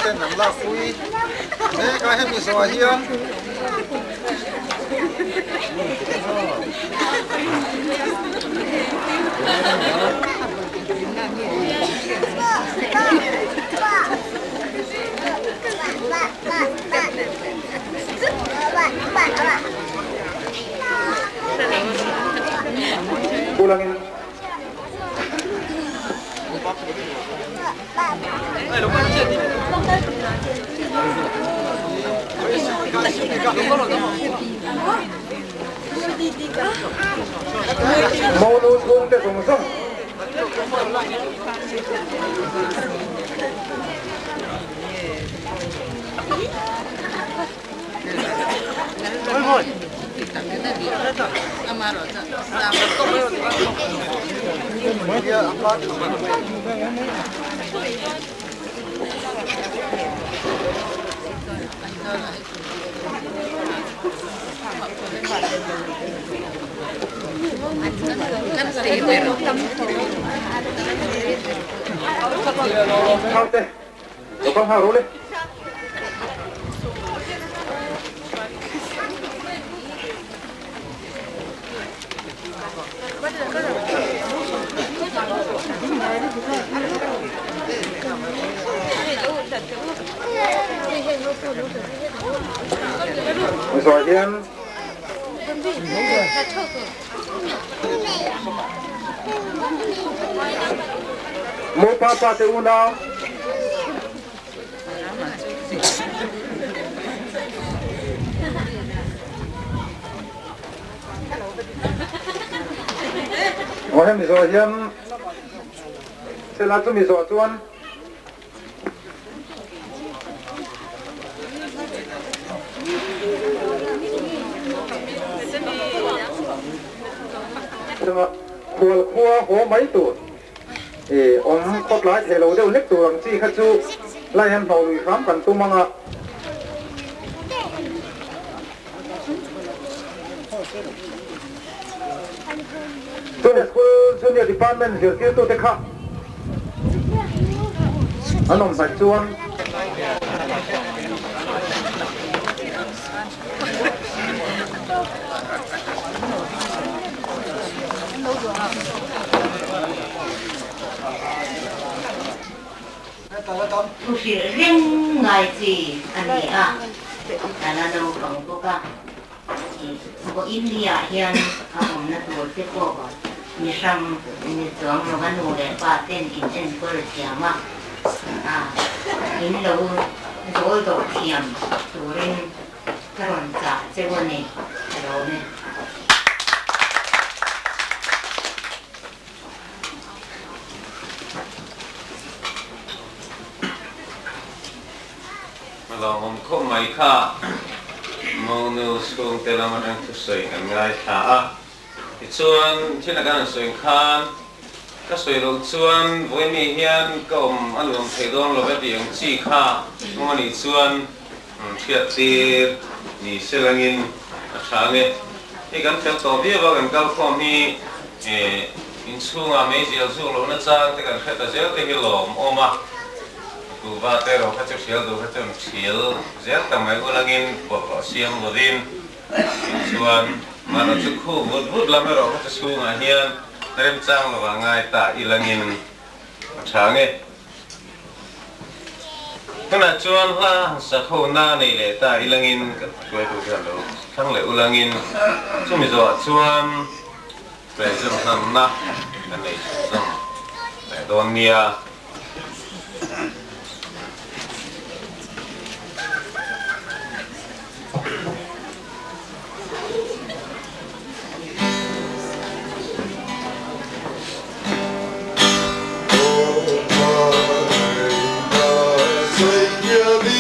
Ten an lakpui mek a hemi zawhah hian Kulangin Monu chhungte zawng zawng. Tharte, lo kal nghal rawh le. Zawh hian Mopa pa te unau Aw hemi zawh hian sela chumi zawh chuan Khual khua haw mai tur awm khawtlai thei lo deuh hlek tur ang chi kha chu lai hian hnawh lui hram kan tum ang a. Chuan school junior department zirtirtute kha an awm hnaih chuan. Thu hrilh reng ngai chi a ni a, a la naupang bawk a. Vawiin niah hian a awmna tur te pawh mi hrang ni chuang lo a nu leh pa ten in enkawl thiam a, in lo zawl dawh thiam turin ka rawn chah cheu a ni ka lawm e. A lawmawm khawp mai kha Monu chhungte lam atang thusawi kan ngaithla a, tichuan thil a kan han sawi khan ka sawi loh chuan Vawimi hian ka awm a nuam thei dawn lo ve tih ang chi kha awm a nih chuan hriat tir ni se langin a tha ange. Hei kan fel tawh viau a kan kalkhawm hi. Inchhungah meizial zuk lohna chang te kan hre ta zel te hi lawm awm a, kuhva te erawh kha chu hrial duh kha chuan hrial zel ta mai ulangin bawlhhlawh siam lovin chuan mahni chu khu vut vut lam erawh kha chu chhungah hian remchang lovah ngai ta ilangin a tha nge. Tunah chuan hla sakho-na nei leh ta ilangin kan hruaitu te an lo thlang leh ulangin chumi zawhah chuan present hlanna kan nei chhunzawm leh dawn nia. Chuti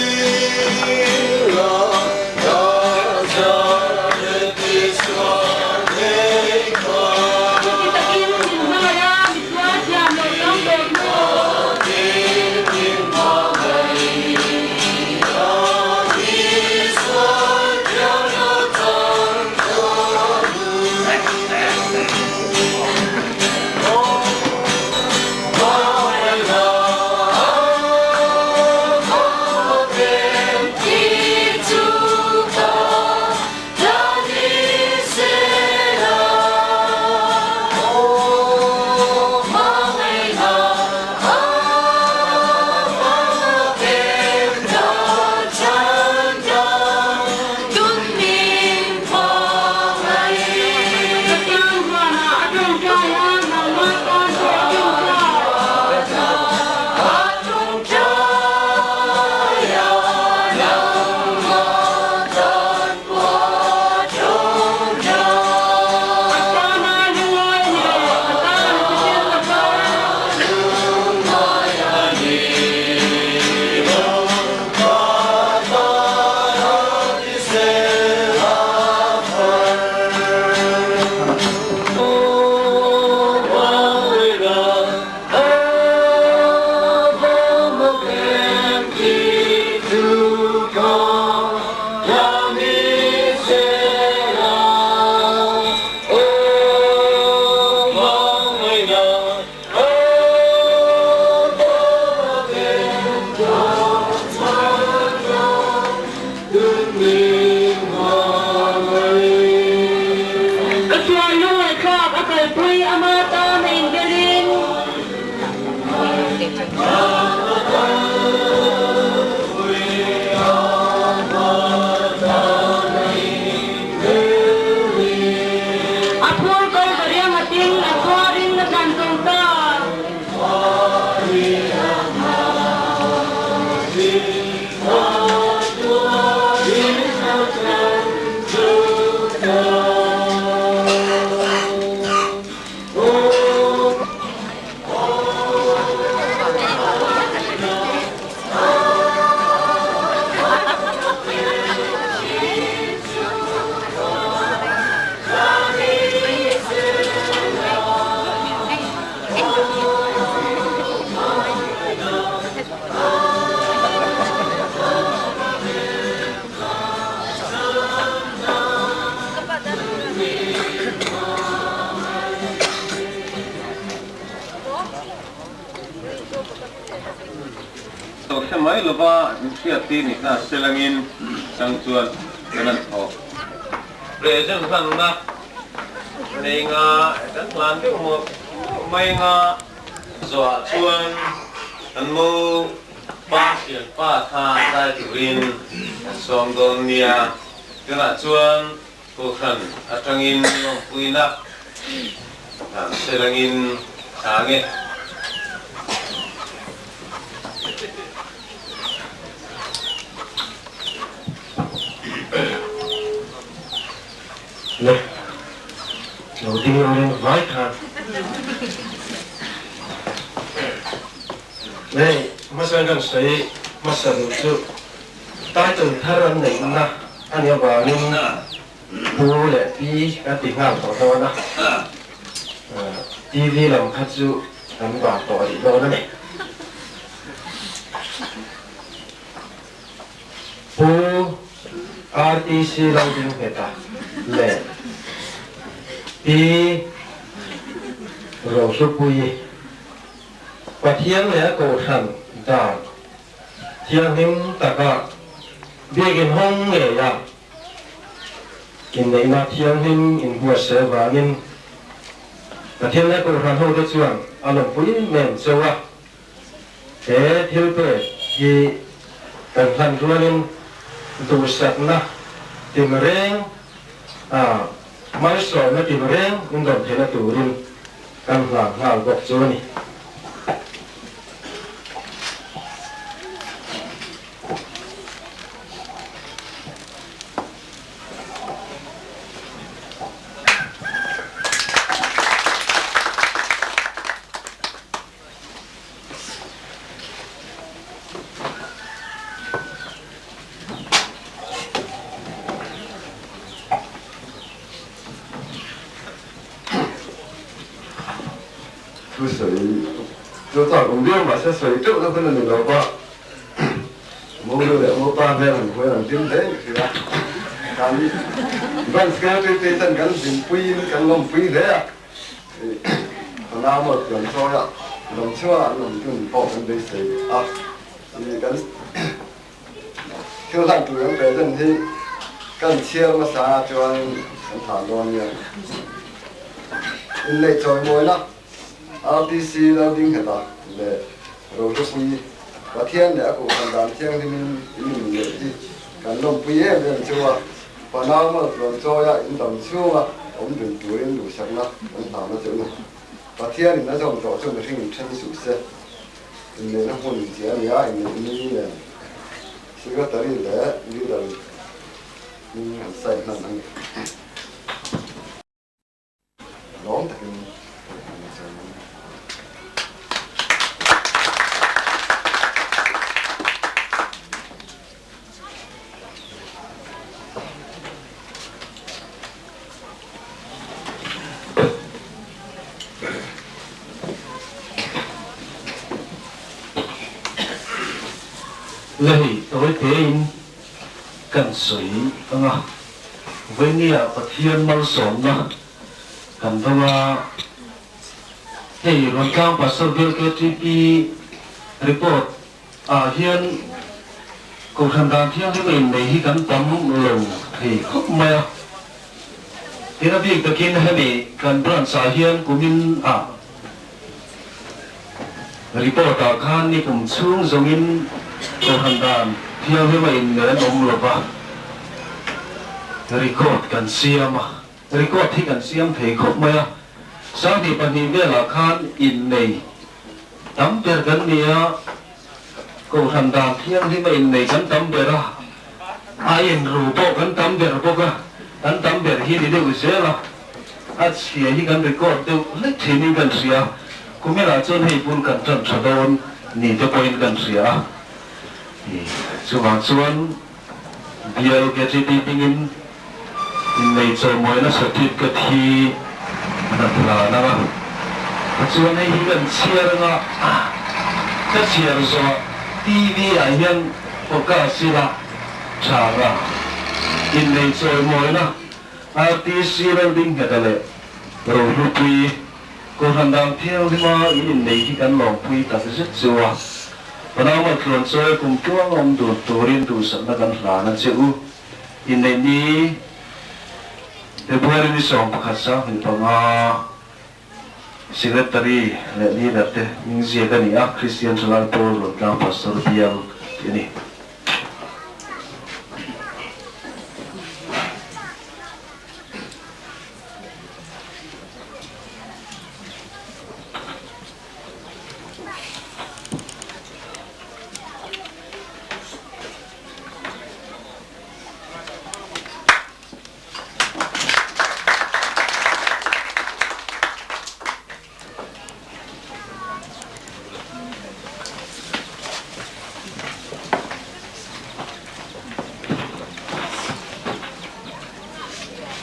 takin min hmangaih a, misual thiam loh tam tawh hnu. Ka sual lungngaihthlak a kalpui ama tan a inbelin. A phur Kalvari a nghatin a tuarin a tlan zo ta. Lo hre mai lova inhriat tir ni hna selangin chang chuan kan an thawk. Present hlanna nei nga kan hlan deuh mawp mai nga zawhah chuan an mo pa hrian pa kha zai turin an sawm dawn nia. Tunah chuan Kohhran atangin lawmpuina dan selangin chhang e. Le, lo ding lo reng vai khan. Hei, hmasa kan sawi hmasa duh chu Title thar an neihna a nih avangin Pu leh Pi ka ti nghal tawh dawn a, TV lam kha chu kan vah tawh rih dawn a ni. Pu RTC lo ding nghet a leh Pi Rohlupuii, Pathian leh a kohhran dan thianghlim taka biakin hawng ngeia inneihna thianghlim inbuatsaih avangin Pathian leh a kohhran hote chuan a lawmpui em em cheu a. He thil pek hi kan hlan rualin duhsakna tinreng a malsawmna tinreng indawm theihna turin kan hlan nghal bawk chu a ni. Thu sawi chu chak awm viau mahse sawi teuh na hun a ni lo va, Mo nu leh Mo pa hmel han hmuh an hlim hle ka hria. Kan branch secretary te chuan kan hlimpuiin kan lawmpui hle a. Ka nau maw tluan chawi a, dam chhuah an awm tun pawh kan beisei a, i kan thil hlan tur kan present hi kan chhiar hmasa a chuan kan thah dawn nia. Inneih chawimawina RTC Laldingheta leh Rohlupui Pathian leh a kohhran dan thianghlimin in inneih hi kan lawmpui em em chu a. Fanau mal tluan chawia in dam chhunga awm dun turin duhsakna kan hlauhna che u. Pathianin a zawm tawh chu mihring in then suh se. Inneihna hmun chi a ni a, inneih ni nen Secretary leh Leader in an sign hman a ni. Lawm takin an chawm a ni. Lei tawi tein kan sawi ang a, Vawini-ah Pathian malsawmna kan dawng a, hei Ruantlang Pastor Bial KTP report ah hian Kohhran dan thianghlim a innei hi kan tam lo thei khawp mai a, tin a bik takin hemi kan branch ah hian kumin ah Report ah khan ni kum chhung zawngin Kohhran dan thianghlim a innei an awm lo va, record kan siam a, record hi kan siam thei khawp mai a, 22 velah khan innei tam ber kan ni a, Kohhran dan thianghlim a innei kan tam ber a, a inru pawh kan tam ber bawk a, kan tam ber hi ni deuh zel a. A chhia hi kan record deuh hlek thinin kan hria, kuminah chuan hei bul kan tan tha dawn ni te pawhin kan hria a, chuvang chuan bial KTP hmingin innei chawimawina certificate hi an hlan ang a, tichuan hei hi kan chhiar anga ka chhiar zawhah TV ah hian focus ila tha ang a, innei chawimawina RTC Laldingheta leh Rohlupui, Kohhran dang thianghlima in innei hi kan lawmpui tak zet chu a. Panama tluan chawi kum tluang awm dun turin duhsakna kan hlan a che u. Inneih ni February ni 11 25 Secretary leh Leader te hming ziak a ni a, Christian Thalai Pawl Ruantlang Pastor Bial tih a ni.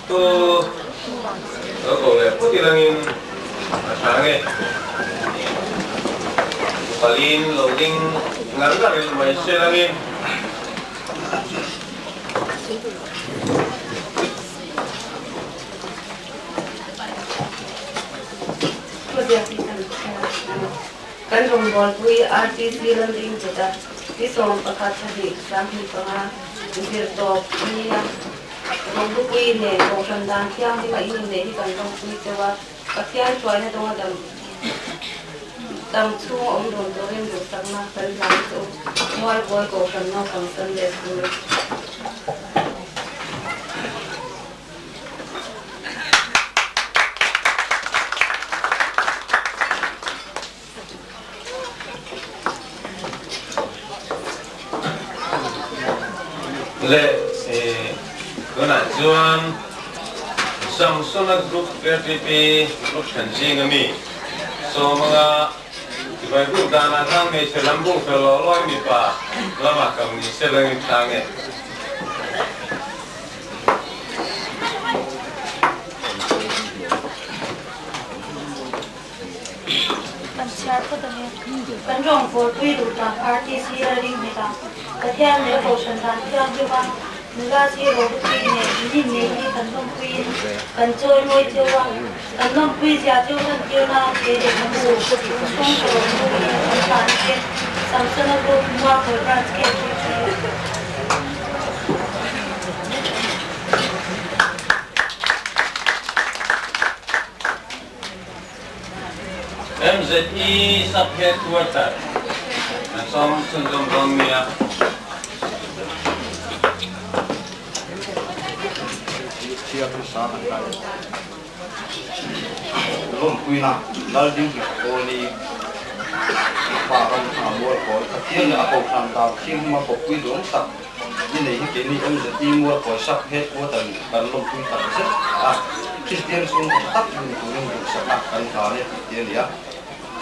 Tu lo ko leh phawt ilangin a tha nge. Palin lo ding ngar ngar in mai se langin. ziak hi kan chhiar a ni. Kan rawngbawlpui RTC Lalringcheta ni 11 thla hnih 2005 zirtawp nia Rawngbupui nen Kohhran dan thianghlim a inneih hi kan rawngpui cheu a, Pathian hruaina dawnga dam dam chhung a awm dawn turin duhsakna kan hlan che u. Mualkawi Kohhran Naupang Sunday School. Le tunah chuan Samsona Group KTP Group then zing ami sawmanga chibai buk danah khan hmeichhe lam buk fel lo lawi mipa lamah kal ni se langin thlang e. Kan chhiar phawt ang e. Kan rawngbawlpui duh tak RTC a ring nghet a, Pathian leh Kohhran dan thianghlim a, nula chi ropui nen in innei hi kan lawmpuiin kan chawi mawi cheu a, kan lawmpui zia cheu lantir nan he lehkhabu chhung tawh hnuin kan hlan che, Samsona Group Mualkawi Branch KTP. MZE Sub Headquarter an sawm chhunzawm dawn nia. Lawmpuina Laldinghi Kawni pa ram thanga mualkawi Pathian leh a kohhran dan thianghlim a kawppui duang tak ni nei hi keini MZE mualkawi Sub Headquarter in kan lawmpui tak zet a, Kristian chhungkaw tha tak ni turin duhsakna kan hlan e tih te a ni a,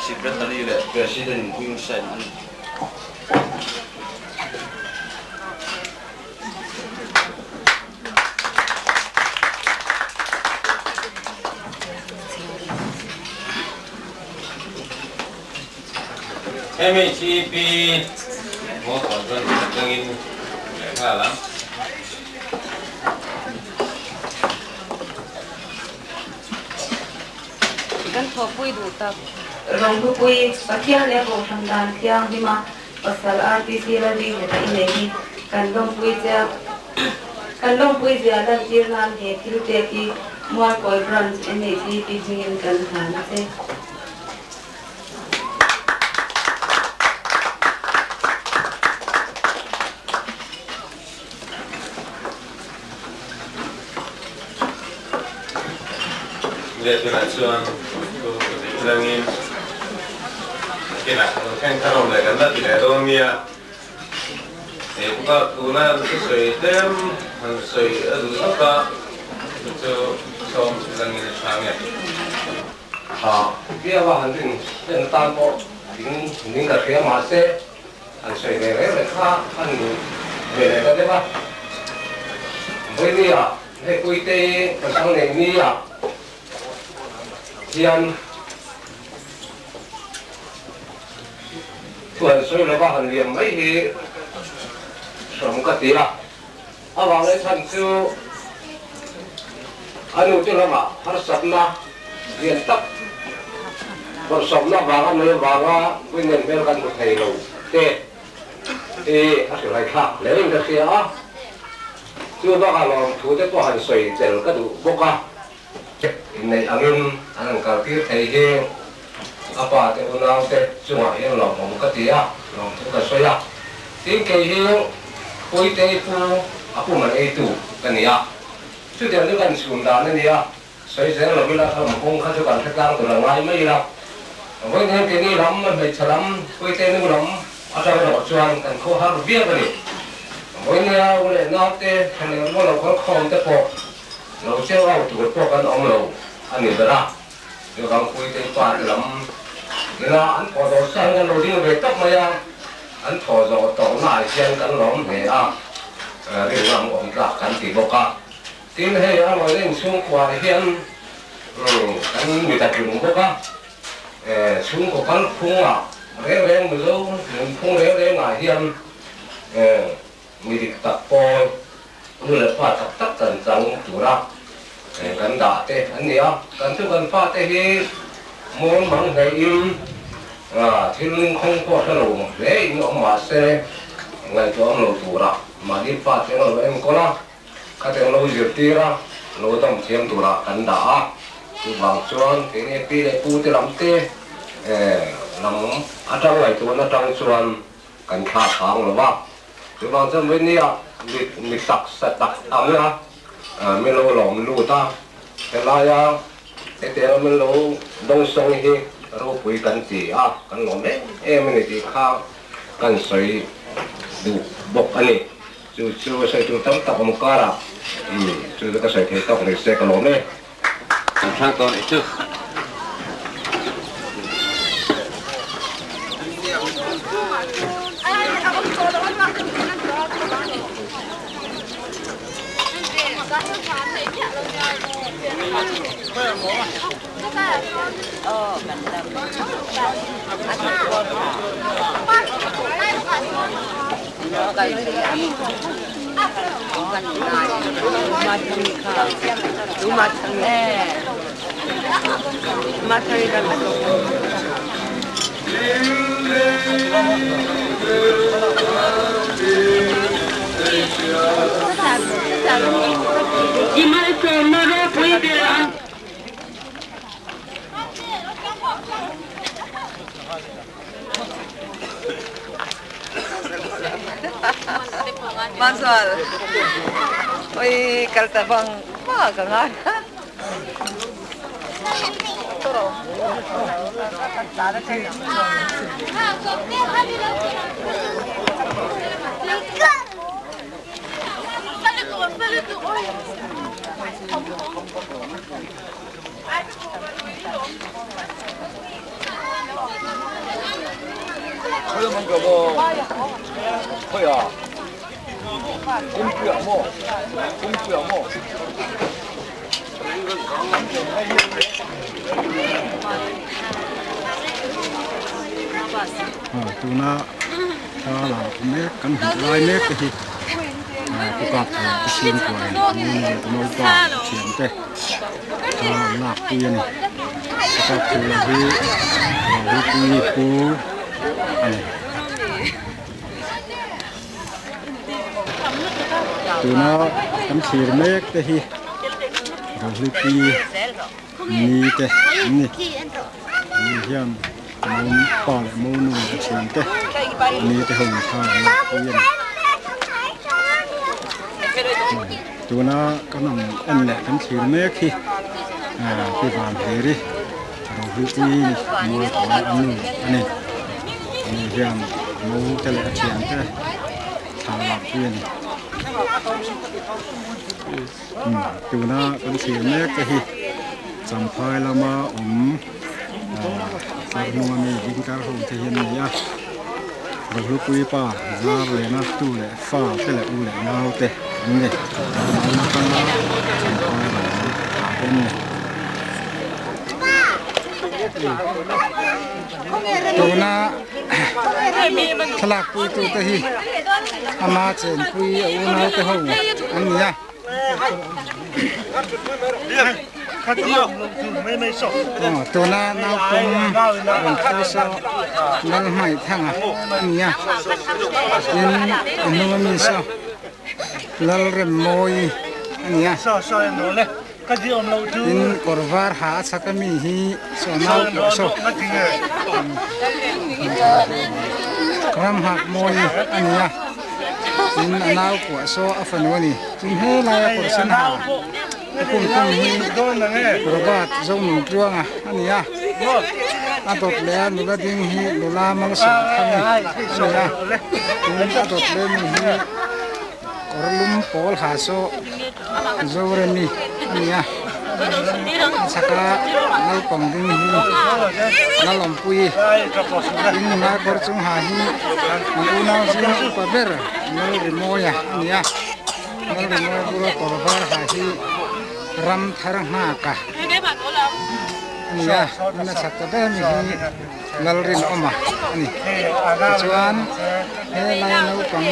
Secretary leh President in hming sign a ni. MHEP Mualkawi Branch atangin leh nghal ang. Kan thawhpui duh tak. Ronghupui, Pathian leh Kohhran dan thianghlima pasal RTC Lalringneta i nei hi kan lawmpui che a. Kan lawmpui zia lantir nan he thil pek hi Mualkawi Branch MHEP hmingin kan hlan a che. Leh tunah chuan thu ka tih tlangin nakinah kan thleng thar awm leh kan la ti leh dawn nia. Hei bawka tuna thusawi tlem han sawi a duh zawk a, chu chu sawm tlangin a tha nge. Tha viau a han rin en atan pawh ding ning ka hria mahse an sawi ve reng reng kha a ni ve leh ta deuh a. Vawinia hei Puitei pasal nei nia hian thu han sawi lova han liam mai hi hram ka ti a. A vang leh chhan chu a nu te lamah harsatna lian tak bawrhsawmna vanga nei avanga Puinen hmel kan hmu thei lo te hi a hrilhhaithlak hle in ka hria a. Chu bakah lawmthu te pawh han sawi tel ka duh bawk a. Inneih angin an han kaltir thei hi a pa te unau te chungah hian lawmawm ka ti a, lawmthu ka sawi a. Tin kei hi Puitei pu a pum an eitu ka ni a, chutiang chu kan chhun dan a ni a, sawi zel lo ila kha mukawng kha chu kan hre tlang tur a ngai mai ila. Vawiin keini lam hmeichhe lam Puitei nu lam atang erawh chuan kan khaw har viau a ni. Vawiinia u leh naute thlaler rual lo kal khawm te pawh Lo cheu au tur pawh kan awm lo a ni ber a, Rangpuite pa te lam ila an thaw zawh san kan lo ding ve tawp mai a, an thaw zawh tawhnaah hian kan lawm hle a, rinna ang awm tlak kan ti bawk a. Tin, hei a lawina inchhungkuah hian kan mit a tlung bawk a, chhungkaw kalphungah reng reng Mizo nunphung reng rengah hian Mi dik tak pawl, nu leh pa tak tak kan chang tura kan dah te an ni a. Kan chu kan fate hi Mawl mang hlein thil ningkhawng pawh hre lo hle in awm mah se ngaihtuah awm lo tura mahni fate ang lo enkawl a, khatiang lo zirtir a, lo dam thiam turah kan dah a. Chuvang chuan keini pi leh pu te lam te lam atang ngaihtuahna atang chuan kan thlah phang lo va. Chuvang chuan vawinia mi taksa tak anga min lo lawm lut a, helaia hetianga min lo dawngsawng hi ropui kan ti a, kan lawm em em a ni tih kha kan sawi duh bawk a ni. Chu chu sawi tur tam tak awm karah chu chu ka sawi thei tawk ni se ka lawm e. Kan hrang tawn i chu. I malsawmna ropui ber ang. Manzual, oi kal ta bang ma ka ngai. Tuna thla la mek kan hmuh lai mek te hi pu kap thla te chhungkua in nu leh naupa thian te thla an lak pui a ni pu kap thla hi Rohupui pu a ni. Tuna kan thlir mek te hi Rohlipui ni te an ni. Ani hian mo pa leh mo nu a thian te ni te ho kha an lak pui a ni. Tuna kan ang en leh kan thlir mek hi Pi Vanheri Rohlipui mualkawi a nu a ni. Ani hian mo te leh a thian te thla lak pui a ni. Tuna kan thlir mek te hi Champhai lama awm tlar hnunga mi ding kar ho te hi an ni a. Rohlupui pa zar lehna tu leh fa te leh u leh nau te an ni. Tuna atanga Champhai lam ah te an ni. Tuna thlalak puitu te hi ama chenpui a unau te ho an ni a. Tuna naupang rawn thu saw Lalhmaih Thanga a ni a, tin a hnung ami saw Lalremmawi a ni a. Tin kawr var ha a chhak ami hi saw nau pawh saw ram hak mawi a ni a tin a nau kuah saw a fanu a ni tin helaia kawr sen ha a kum kum hi Robert Zonun Tluanga a ni a a dawt leh a nula ding hi nula malsawm thang a ni a tin a dawt leh mi hi kawr lum pawl ha saw Zoremi a ni a, a chhaka naupang ding hi Lalawmpuii in nula kawr chung ha hi an unau zinga upa ber Lalrimawia a ni a, Lalrimawia bula kawr var ha hi Ramthar nghaka a ni a, in a chhak ta ber mi hi Lalrinawma a ni. Tichuan helai naupang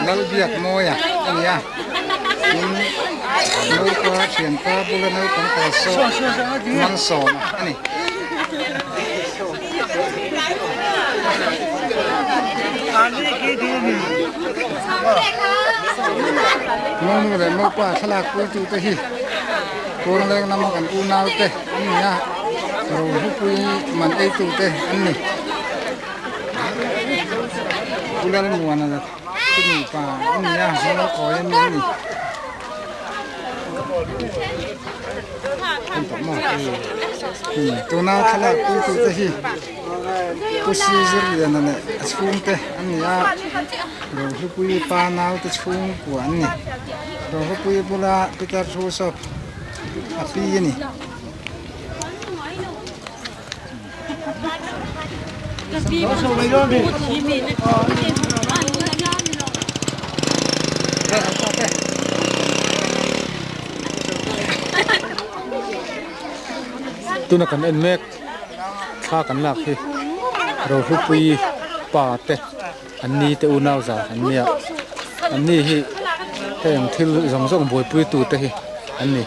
Lalbiakmawia a ni a, tin Naupa thianpa bula naupang kal saw Malsawma a ni. Monu leh Mopa thlalak puitute hi Kawngleng lama kan unaute an ni a, rohlupui man eitute an ni. Pu Lalmuana chu nupa a ni a, Mualkawi a mi a ni. Tuna thlalak puitute hi Pu Sizirliana leh a chhungte an ni a, Rohlupui pa naute chhungkua an ni. Rohlupui bula Peter thu saw a pi a ni. Tuna kan en mek thla kan lak hi Rohlupui pa te an ni te unau zan an nia an ni hi heng thil zawng zawng buaipui tu te hi an ni.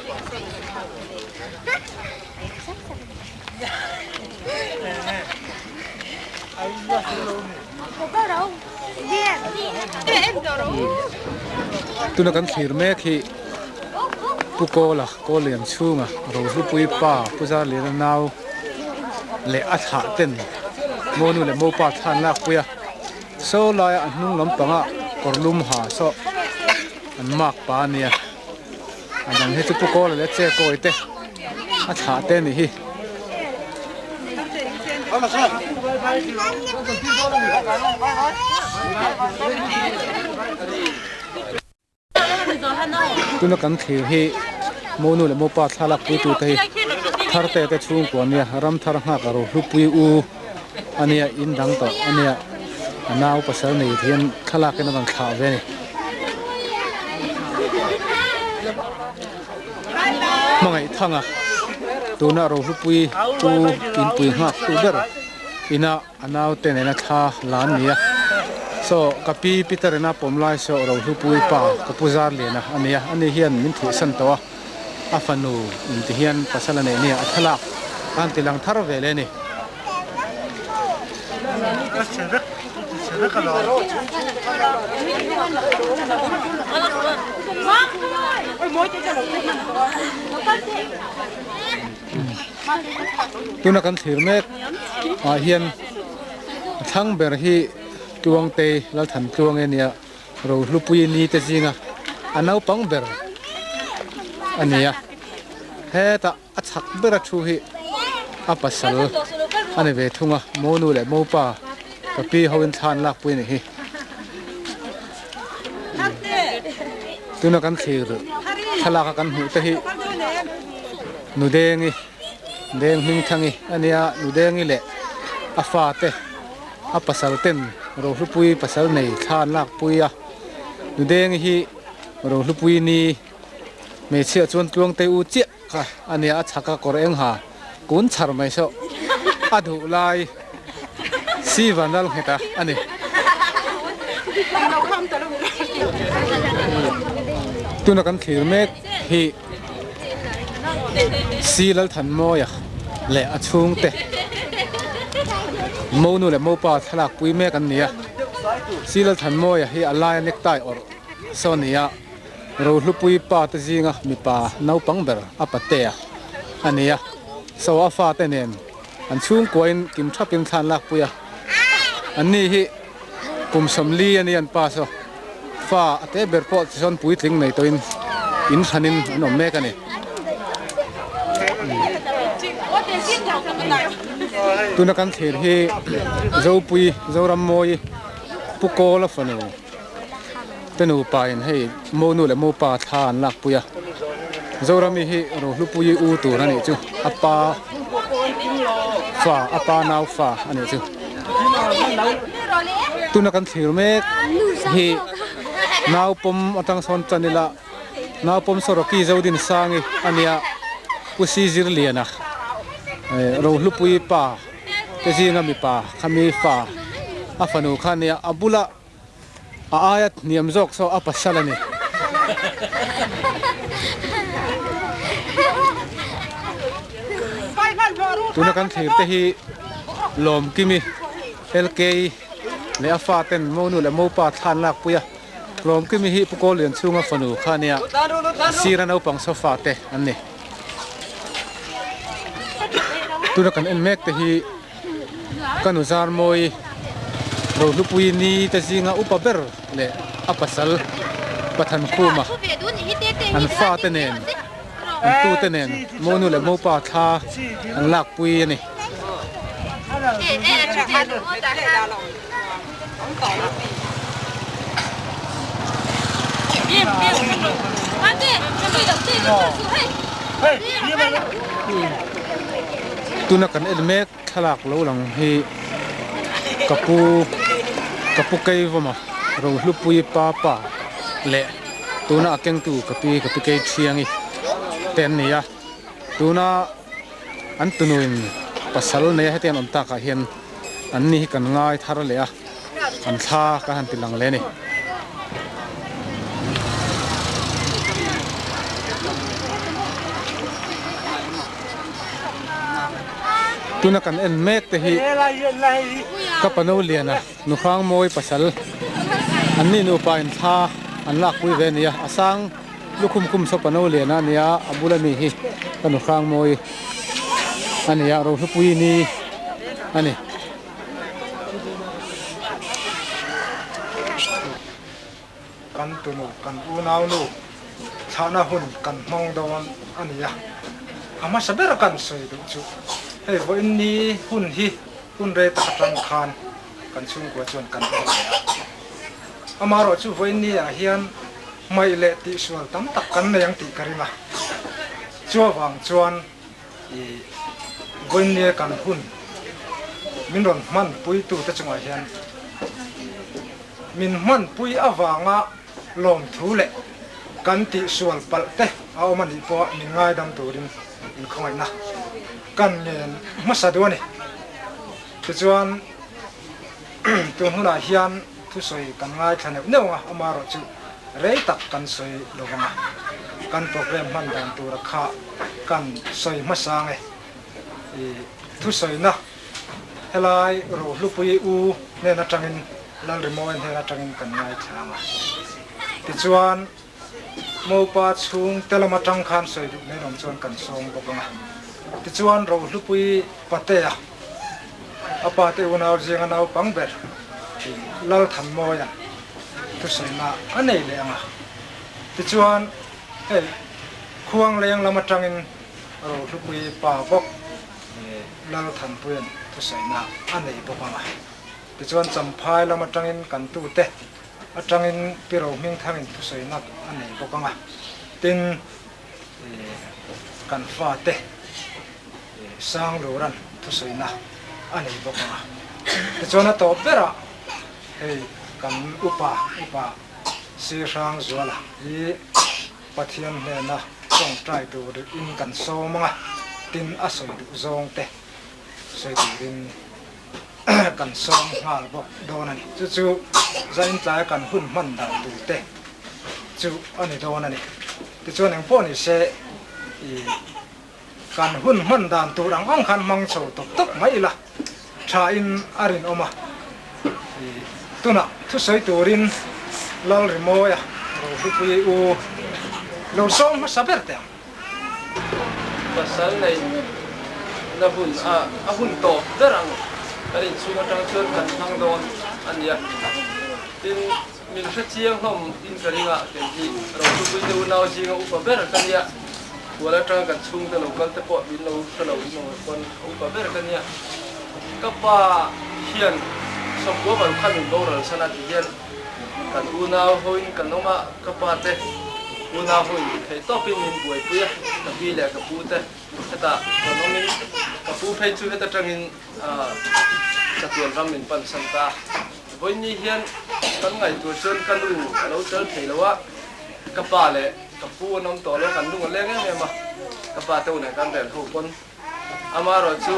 Tuna kan thlir mek hi Pu Kawla Kawl Lian chhunga Rohlupui pa Pu Zarliana nau leh a thlah ten Monu leh Mopa thlan lak pui a, saw laia a hnung lampangah kawr lum ha saw an mark pa a nia. A dang hi chu Pu Kawla leh Che Kawi te a thlah te a nih hi. Tuna kan thlir hi Monu leh Mopa thlalak puitu te hi Tharte te chhungkua nia ram thar nghak a Rohlupui u a nia in dang tawh a nia a nau pasal nei hian thlalak in a rawn thlah ve a ni. Hmangaih thanga tuna Rohlupui u inpui nghak tu ber ina a naute nena thla la an ni a saw ka pi Peter ina pawm lai saw Rohlupui pa ka pu Zarliana a ni a ani hian min thihsan tawh a a fanu inti hian pasal a neih nia a thlalak a han ti lang thar ve leh a ni. Tuna kan thlir mek ah hian a thlang ber hi Tluangtei Lalthan Tluang e nia Rohlupui ni te zinga a naupang ber a ni a hetah A chhak bera thu hi a pasal a ni ve thung a, monu leh mopa ka pi hoin thla an lakpui a nih hi. Tuna kan thlir thlalak a kan hmuh te hi Nudengi, Deng Hmingthangi a nia, Nudengi leh a fate a pasal ten Rohlupui pasal nei thla an lakpui a, Nudengi hi Rohlupui ni hmeichhia chuan Tluangtei u chiah. Kha a nia a chhak a kawr eng ha kun chhar mai saw a duh lai si van lal nghet a a ni. Tuna kan thlir mek hi Si Lalthanmawia leh a chhungte Monu leh Mopa thlalak pui mek an ni a. Si Lalthanmawia hi a laia necktie awrh saw a ni a. Rohlupui pa te zinga mipa naupang ber a patea a ni a, so a fate nen an chhungkuain kim thapin thlan lakpui a, anni hi kum 40 a ni an pa saw fa a te ber pawh tisawn puitling nei tawhin in hranin an awm mek a ni. Tuna kan thlir hi Zopui Zorammawi Pu Kawla fanu. Te nupa in hei monu leh mopa thla an lak pui a, Zorami hi Rohlupui u tur a nih chu, a pa fa a pa nau fa a nih chu. Tuna kan thlir mek hi naupawm atang sawn tan ila naupawm saw Rocky Zodinsangi a nia, Pu Sizirliana Rohlupui pa te zinga mipa khami fa a fanu kha a nia, a bula A aia hniam zawk saw a pasal a ni. Tuna kan thlir te hi Lawmkimi LK leh a fa ten Monu leh Mopa thla an lakpui a. Lawmkimi hi Pu Kawllian chhunga fanu kha a nia, sira naupang sofa te an ni. Tuna kan en mek te hi ka nu Zarmawi Rohlupui ni te zinga upa ber leh a pasal Pathan Khuma an fate nen an tute nen Monu leh Mopa thla an lakpui a ni. Tuna kan en mek thlalak lo lang hi ka pu ka pu Keivawma Rohlupui pa pa leh tuna a kengtu ka pi ka pi Keithiangi te an ni a tuna an tunuin pasal nei a heti an awm takah hian an ni hi kan ngai thar leh a an thla kan han ti lang leh a ni. Tuna kan en mek te hi ka pano liana nuhrang mawi pasal an ni nupa in thla an lakpui ve a ni a a sang Lukhum khum saw pano lian a nia a bula mi hi ka nu hrang mawi a nia Rohlupui ni a ni. Kan tunu kan unau nu thlahna hun kan hmang dawn a nia a hmasa ber kan sawi duh chu hei vawiin ni hun hi hun rei tak atang khan kan chhungkua chuan kan en leh a amaherawh chu vawiin ni ah hian Hmaih leh tihsual tam tak kan nei ang tih ka ring a, chuavang chuan i Vawiinnia kan hun min rawn hmanpuitute chungah hian min hmanpui avanga lawmthu leh kan tihsual palh te a awm a nih pawha min ngaidam turin inkhawngaihna kan ngen hmasa duh a ni. Tichuan tun hunah hian Thusawi kan ngaithla neuh neuh ang a, amaherawh chu rei tak kan sawi lo vang a, kan program hman dan tura kha kan sawi hmasa ang e. I thusawina helai Rohlupui U hnen atangin Lalrimawi hnen atangin kan ngaithla ang a. Tichuan Mopa chhung te lam atang khan sawi duh mai lawm chuan kan sawm bawk ang a. Tichuan Rohlupui Patea, a pa te unau zinga naupang ber Lalthanmawia thusawinak a nei leh ang a. Tichuan hei Khuangleng lam atangin Rohlupui pa bawk Lalthanpuia'n thusawinak a nei bawk ang a. Tichuan Champhai lam atangin kan tute atangin Pi Rohmingthangin thusawinak a nei bawk ang a. Tin, kan fate Sangluran thusawinak a nei bawk ang a. Tichuan a tawp berah hei kan upa upa Sirhrangzuala hi Pathian hnena tawngtai turin kan sawm ang a, tin a sawi duh zawngte sawi turin kan sawm nghal bawk dawn a ni. Chu chu zain tlaia kan hun hman dan tur te chu a ni dawn a ni. Tichuan eng pawh ni se i kan hun hman dan tur ang ang khan hmang chho tawp tawp mai ila tha in a rinawm a. I tunah thusawi turin Lalrimawia Rohlupuii u lo sawm hmasa ber teh ang. Pasal nei na hun a a hun tawp ber ang kan inchhung atang chuan kan hmang dawn a nia. Tin, min hre chiang hlawm in ka ring a, kei hi Rohlupui te unau zinga upa ber ka nia. Kual atanga kan chhungte lo kal te pawh min lo hre lo in awm pawn a upa ber ka nia. Ka pa hian sawmkua paruk khan min boral san a ti hian Kan unau hoin kan awm a, ka pa te unau hoin theih tawpin min buaipui a, ka pi leh ka pu te hetah rawn awmin ka pu phei chu heta tangin chatuan ram min pan san ta. Vawiinni hian kan ngaihtuah chuan ka nu a lo tel thei lo a, ka pa leh ka pu an awm tawh lo, kan lung a leng em em a, ka pa te unah kan rel ho pawn. Amaherawh chu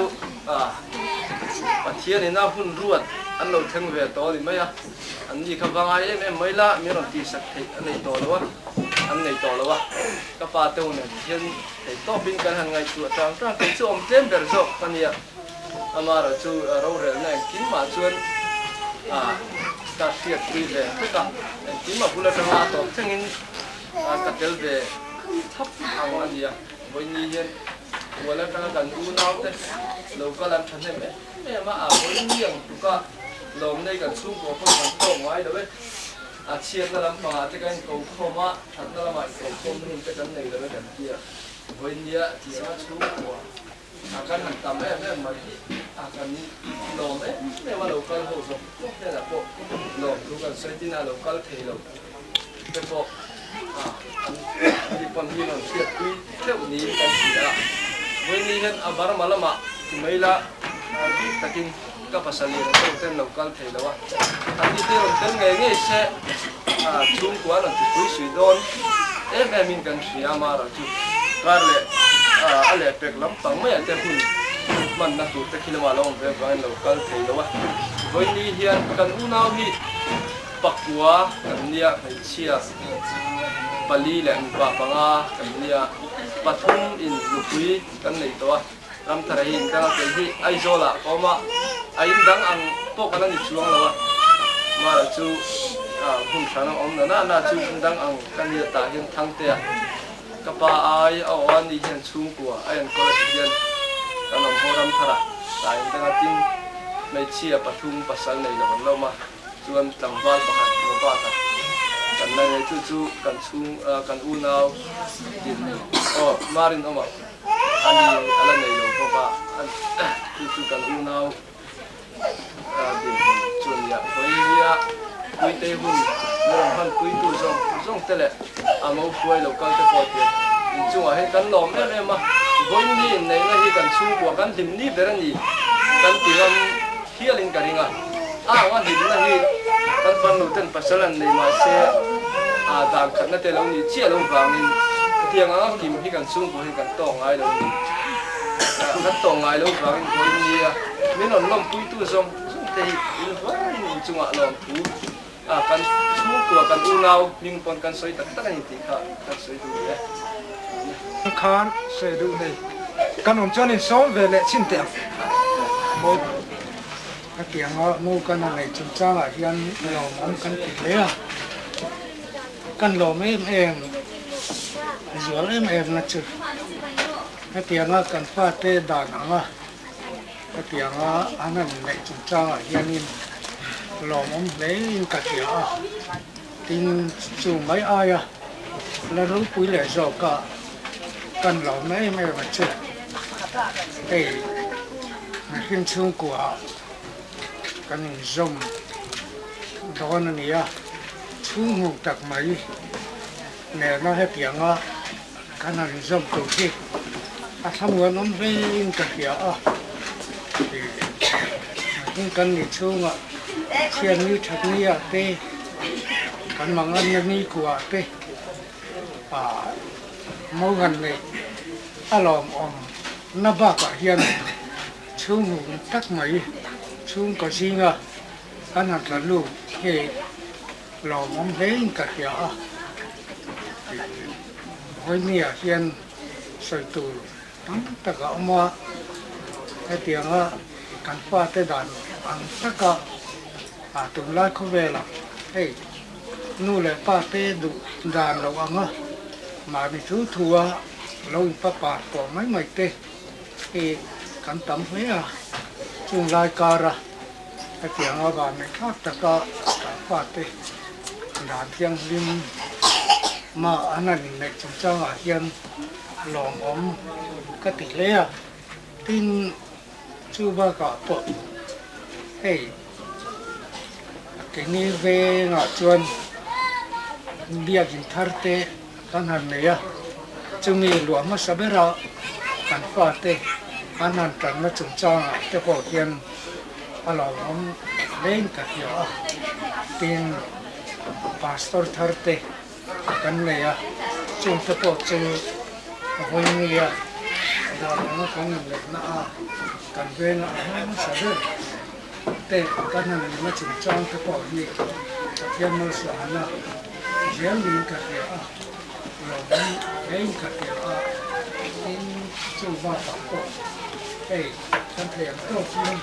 Pathian in a hun ruat an lo thleng ve tawh a ni mai a, an ni kha va ngai em em mai la, min rawn tihsak theih a nei tawh lo a. an nei tawh lo a, ka pa te u nen hian thei tawpin kan han ngaihtuah tang tang, kei chu awm tlem ber zawk ka nia, amaherawh chu rorelna engkim ah chuan ka hriat pui ve vek a, engkim a bul atanga a tawp thlengin ka tel ve thlap ang a nia, vawiin hian Kuala atanga kan unaute lo kal an thahnem em em a, a vawiin ni ang tuka lawmnei kan chhungkaw pawh kan tawk ngai lo e. A chhiatna lampangah te kan inko khawm a, thatna lamah inko khawm hun te kan nei lo e kan ti a. Vawiin nia tianga chhungkua a kan han tam em em mai hi a kan lawm em em a, lo kal ho zawk zawk hnenah pawh lawm thu kan sawi tin a, lo kal thei lo te pawh a an ni pawn hi rawn hriatpui theuh niin kan hria a. Vawiin ni hian a Burma lamah ti mai la bik takin Ka pasal lian a tawk ten lo kal thei lo a, an ni te rawn tel ngei ngei se chhungkua an rawn ti pui sui dawn em em in kan hria a, Mara chu kar leh a lehpek lampang mai ah te hun hmanna tur te khi lamah lo awm ve avangin lo kal thei lo a, vawiin hian kan unau hi pakua kan nia hmeichhia pali leh mipa panga kan nia pathum in nupui kan nei tawh a. Ramthara hi indang a kei hi Aizawlah ka awm a, a indang ang pawh kan la ni chuang lo a, Mara chu hmun hran a awm na na na chu indang ang ka nia tah hian Thangtea ka pa ai a aw a ni hian chhungkua a enkawl a ti hian kan awm ho Ramthara tah indang a tin hmeichhia pathum pasal nei lo an la awm a, chuan tlangval pakhat Robert a kan la nei chu chu kan chhung kan unau din aw Marin awm a. A ni a la nei lo bawk a, chu chu kan unau dinhmun chu a ni a. Vawinia Puitei hun min rawn hman puitu zawng zawng te leh a mo hruai lo kal te pawh tiang inchungah hian kan lawm em em a. Vawiin inneihna hi kan chhungkua kan hlim ni ber a ni kan ti ngam hialin ka ring a. A anga hlimna hi kan farnu ten pasal an nei mahse a dan khatna te lo nih chiah lo vangin hetiang anga kim hi kan chhungkaw hian kan tawk ngai lo a ni. Kan tawk ngai lo vangin vawiin nia min rawn lawmpuitu zawng zawng te hi in vaiin inchungah lawmthu a kan chhungkua kan unau hming pawn kan sawi tak tak a ni tih kha kan sawi duh ni e. Khan sawi duh nei kan awm chuan insawm ve leh chhin teh ang. Hetianga mu kan a neih chungchangah hian lawmawm kan ti hle a, kan lawm em em zual em em na chu hetianga kan fate dan anga hetianga an han neih chungchangah hianin lawmawm hlein ka hria a, tin chu mai aia la ropui leh zawka kan lawm em em a chu hei mihring chhungkua kan inzawm dawn a ni a, chhunghmuh tak mai nena hetianga kan han inzawm tur hi a thlamuanawm hlein ka hria a, mihring kan nih chhungah chhiatni thatni ah te kan manganna ni kuah ah te mo han neih a lawmawm na bakah hian chhunghmuh tak mai chhungkaw zinga kan han tla lut hi lawmawm hlein ka hria a, vawinia hian sawi tur tam tak a awm a, hetianga kan fate dan ang taka tunlai khawvelah hei nu leh pa te duh dan lo ang a, mahni thu thu a lo inpapar tawh mai mai te hi kan tam hle a, chung lai kara hetianga vanneih thlak taka kan fate dan thianghlim mah an han inneih chungchangah hian lawmawm ka ti hle a, tin chu bakah pawh hei Keini vengah chuan biakin thar te kan han nei a, chumi luah hmasa bera kan fate an han tanna chungchangah te pawh hian a lawmawm hlein ka hria a, tin pastor thar te kan nei a, chung te pawh chu vawinia dan anga kan inneihna a kan vengah a hmasa ber. Te kan han nihna chungchang te pawh hi Pathian malsawmna zel niin ka hria a. Lawmawm hlein ka hria a, tin chu bakah pawh hei kan thei ang tawkin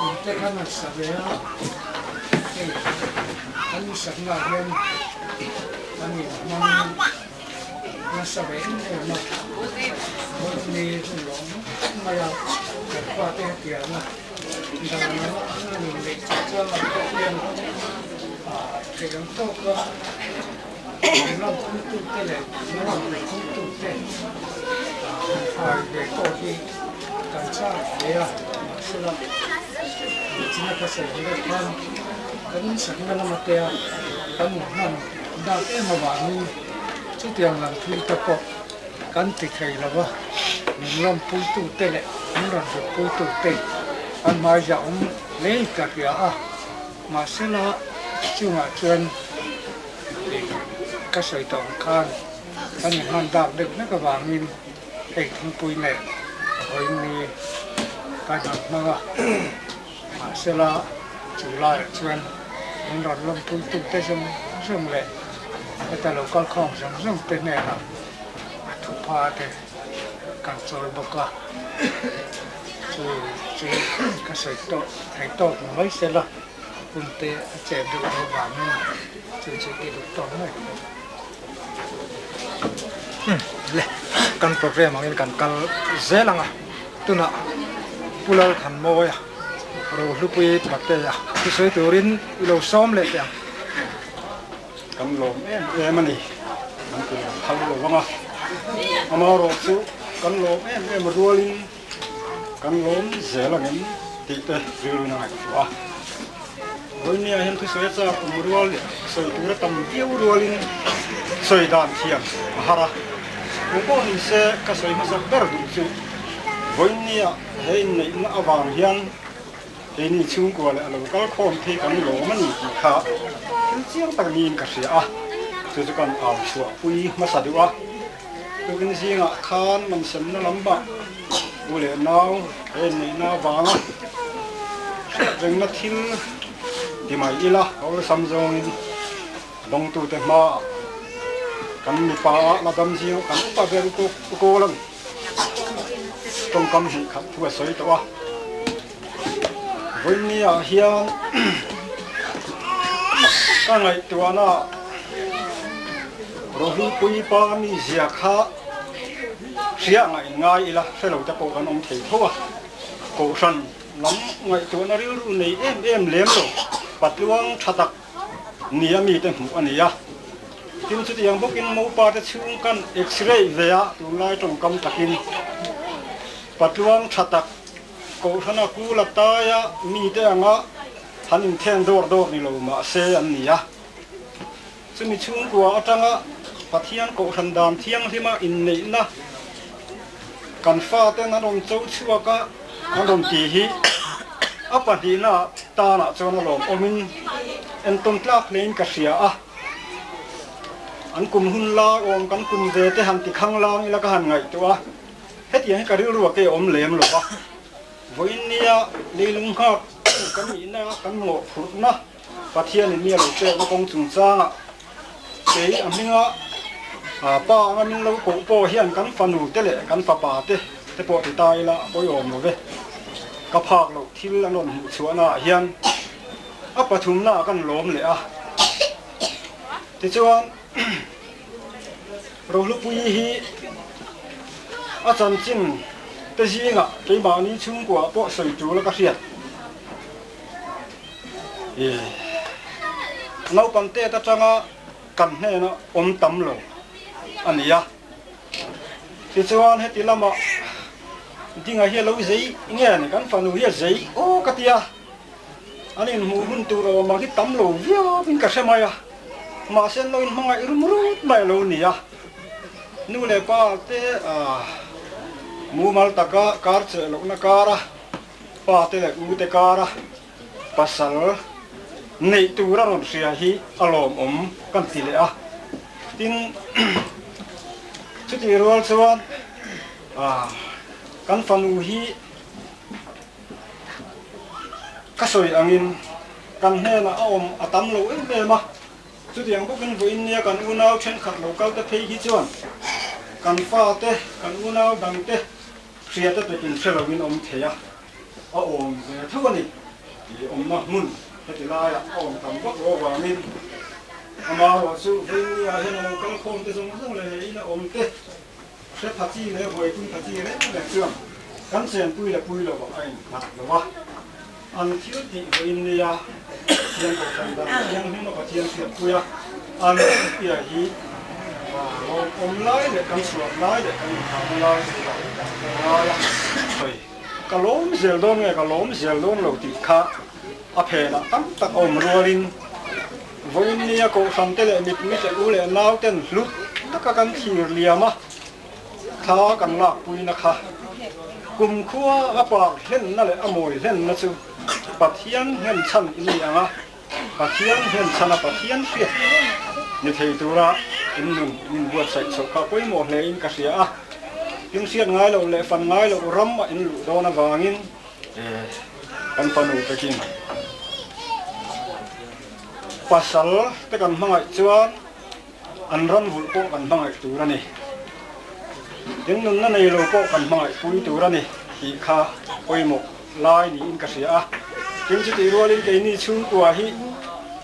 in te khan an sa ve a, hei kan insaknaah hian kan inhmang nasa ve em em a, Bawihni hun lawm mai a, kan fate hetianga dan an inneih chungchang ang pawh hian thei ang tawka Ram phuitute leh ram phuitute han fai ve pawh hi kan chak hle a, mahsela china ka sawi ang deuh khan kan insakna lama tea kan inhman dak em avangin chutiang lam thil te pawh kan ti thei lo va, min ram puitute leh min rawn hrut puitute an hmaiziah awm hle ka hria a, mahsela chungah chuan Ka sawi tawh ang khan kan inhman dak deuh hlek avangin hei thingpui leh vawiin kan han hmang a, mahsela chu laiah chuan min rawn lawmpuitute zawng zawng leh heta lo kal khawm zawng zawng te hnenah a thupha te kan chawi bawk a, chu chu ka sawi tawh thei tawk mai sela. Hun te a chep deuh tho vangin chu chu ti duh tawk mai. Umm le, kan program angin kan kal zel ang a, tunah Pu Lalthanmawia Rohlupui Patea thusawi turin i lo sawm leh teh ang. Kan lawm em em a ni, kan ti lo phal lo vang a, amaherawh chu kan lawm em em rualin Kan lawm zel angem tih te rilru na ngaihtuah a. Vawinia hian thusawi a chak awm rual leh sawi tura tam viau rualin sawi dan thiam a har a. Eng pawh ni se ka sawi hmasak ber duh chu vawinia he inneihna avang hian keini chhungkua leh a lo kal khawm phei kan lawm a ni tih kha thil chiang tak niin ka hria a, chu chu kan au chhuahpui hmasa duh a. Tukin zingah khan mansemna lambah u leh nau he inneihna avanga hriat rengna thil ti mai ila awlsam zawngin dawngtute hmaah kan mipa ah la dam zing kan upa ber u kawl a ni. Tawngkam hnih khat thu a sawi tawh a. Vawinia hian ka ngaihtuahna Rohlupuii pa mizia kha hria ngaih ngai ila hre lo te pawh kan awm thei tho a, Kohhran lam ngaihtuahna rilru nei em em lem lo patluang tha tak nia mite hmuh a ni a. Tin chutiang bawkin mopa te chhung kan x-ray ve a tunlai tawngkam takin patluang tha tak Kohhrana kula taia mite anga han inthen dawr dawr ni lo mahse an ni a. Chumi chhungkua atanga Pathian Kohhran dan thianghlima inneihna kan faten an rawn cho chhuak a, an rawn ti hi a pahnihna tanah chuan a lawmawmin entawn tlak hlein ka hria a. An kum hun la awm kan kum ve te han ti khanglang ila ka han ngaihtuah a. Hetiang hi ka rilru a kei awm lem lo va, vawiin nia leilung nghak kan nihna kan mawhphurhna Pathianin mi a lo pekna kawng chungchangah kei a hminga pa anga min lo koh pawh hian kan fanu te leh kan fapa te te pawh ti ta ila a pawiawm lo ve. Ka phak loh thil an rawn hmuh chhuahnaah hian a pathumnaah kan lawm leh a. Tichuan. Rohlupuii hi a chanchin te zingah keimahni chhungkuah pawh sawi tul a ka hriat. Naupang tet atanga kan hnena awm tam lo a ni a. Tichuan heti lamah Dinga hi a lo zei nge ni kan fanu hi a zei aw ka ti a. An inhmuh hun tur awm ang hi tam lo viauin ka hre mai a, mahse an lo inhmangaih rum rut mai a lo ni a. Nu leh pa te mumal taka kar cheh lohna kara pa te leh u te kara pasal neih tur a rawn hria hi a lawmawm kan ti leh a. Tin, chutih rual chuan kan fanu hi Ka sawi angin kan hnenah a awm a tam lo em em a, Chutiang bawkin vawiin nia kan unau thenkhat lo kal te phei hi chuan kan fate, kan unau dangte hriata pekin hre loin awm thei a, a awm ve tho a ni. Tih awmna hmun heti laiah a awm tam vak lo avangin amaherawh chu vawiin nia hian a lo kal khawm te zawng zawng leh he ina awm te hre pha chi leh vawi tum pha chi reng reng chuan kan chenpui leh pui lovah a innghat lo a. An thil tih vawiin nia Pathian kohhran dan thianghlim a Pathian hriatpui a, an thiltia hi lawmawm lai leh kan chhuah lai leh kan inthahna lai kan ngai a. Ka lawm zel dawn nge ka lawm zel dawn lo tih kha a phenah tam tak a awm rualin vawiin nia kohhran te leh mitmi leh u leh nau ten hlut taka kan thlir liam a, thla kan lakpuina kha kumkhua a par hlenna leh a mawi hlenna chu Pathian nghenchhan in ni ang a, Pathian nghenchhana Pathian hriat ni thei tura in nun in inbuatsaih chhoh kha pawimawh hle in ka hria a, in hriat ngai loh leh fan ngai loh ram a in luh dawn avangin kan fanu pekin pasal te kan hmangaih chuan An ram vulh pawh kan hmangaih tur a ni. Tin nunna nei lo pawh kan hmangaih pui tur a ni tih kha pawimawh lai niin ka hria a. Tin chutih rualin keini chhungkua hi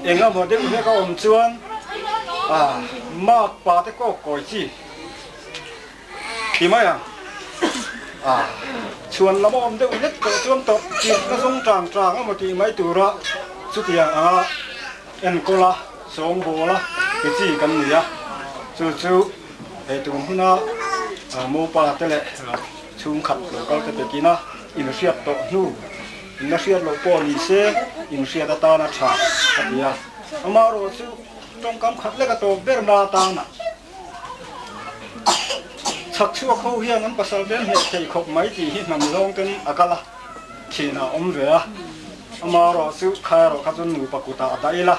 eng emaw deuh hlek a awm chuan mark pa te kawk kawi chi ti mai ang. Chhuan lam a awm deuh hlek tawh chuan tawrh chirhna zawng tang tang emaw tih mai tura chutiang anga enkawl a, sawngbawl a ti chi kan ni a, chu chu he tun huna mopa te leh chhungkhat lo kal te pekin a inhriat tawh hnu, inla hriat loh pawh ni se inhriat atana tha a ti a, amaherawh chu tawngkam khat lek a tawp ber na atana chhak chhuak ho hian an pasal te an hneh thei khawp mai tih hi hnam zawng ten a kal a, thin a awm ve a. Amaherawh chu kha erawh kha chuan nupa kutah a dah ila,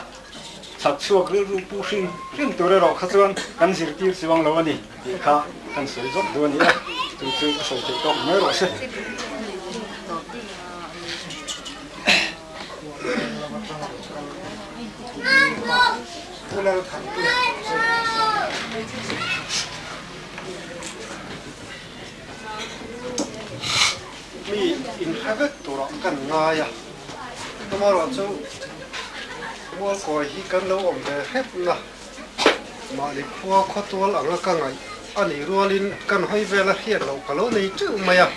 chhak chhuak rilru pu hrim hrim tur erawh kha chuan kan zirtir chuang lo a ni tih kha kan sawi zawk duh a ni e. Chu chu a sawi theih tawk mai rawh se. Mi inhre vek turah kan ngai a, amaherawh chu Mualkawi hi kan lo awm ve hrep na, mahni khua khawtual anga ka ngaih a nih rualin kan hawi vela hriat loh ka lo nei teuh mai a,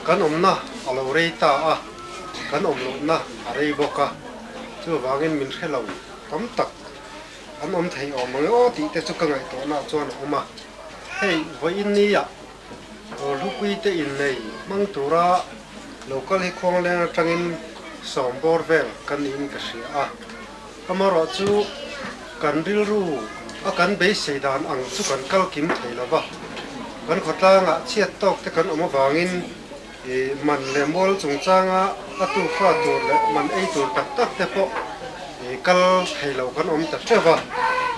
kan awmna a lo rei ta a, kan awm lohna a rei bawk a, chuvangin min hre lo tam tak an awm thei awm ang e aw tih te chu ka ngaihtuahnaah chuan a awm a, hei vawiin nia Hlupui te innei hmang tura lo kal hi khuangleng atangin sawm bawr vel kan niin ka hria a. Amaherawh chu kan rilru a kan beisei dan ang chu kan kal kim thei lo va. Kan khawtlangah chhiat tawk te kan awm avangin man leh mual chungchanga a tufa tur leh man ei tur tak tak te pawh kal thei lo kan awm ta teuh va.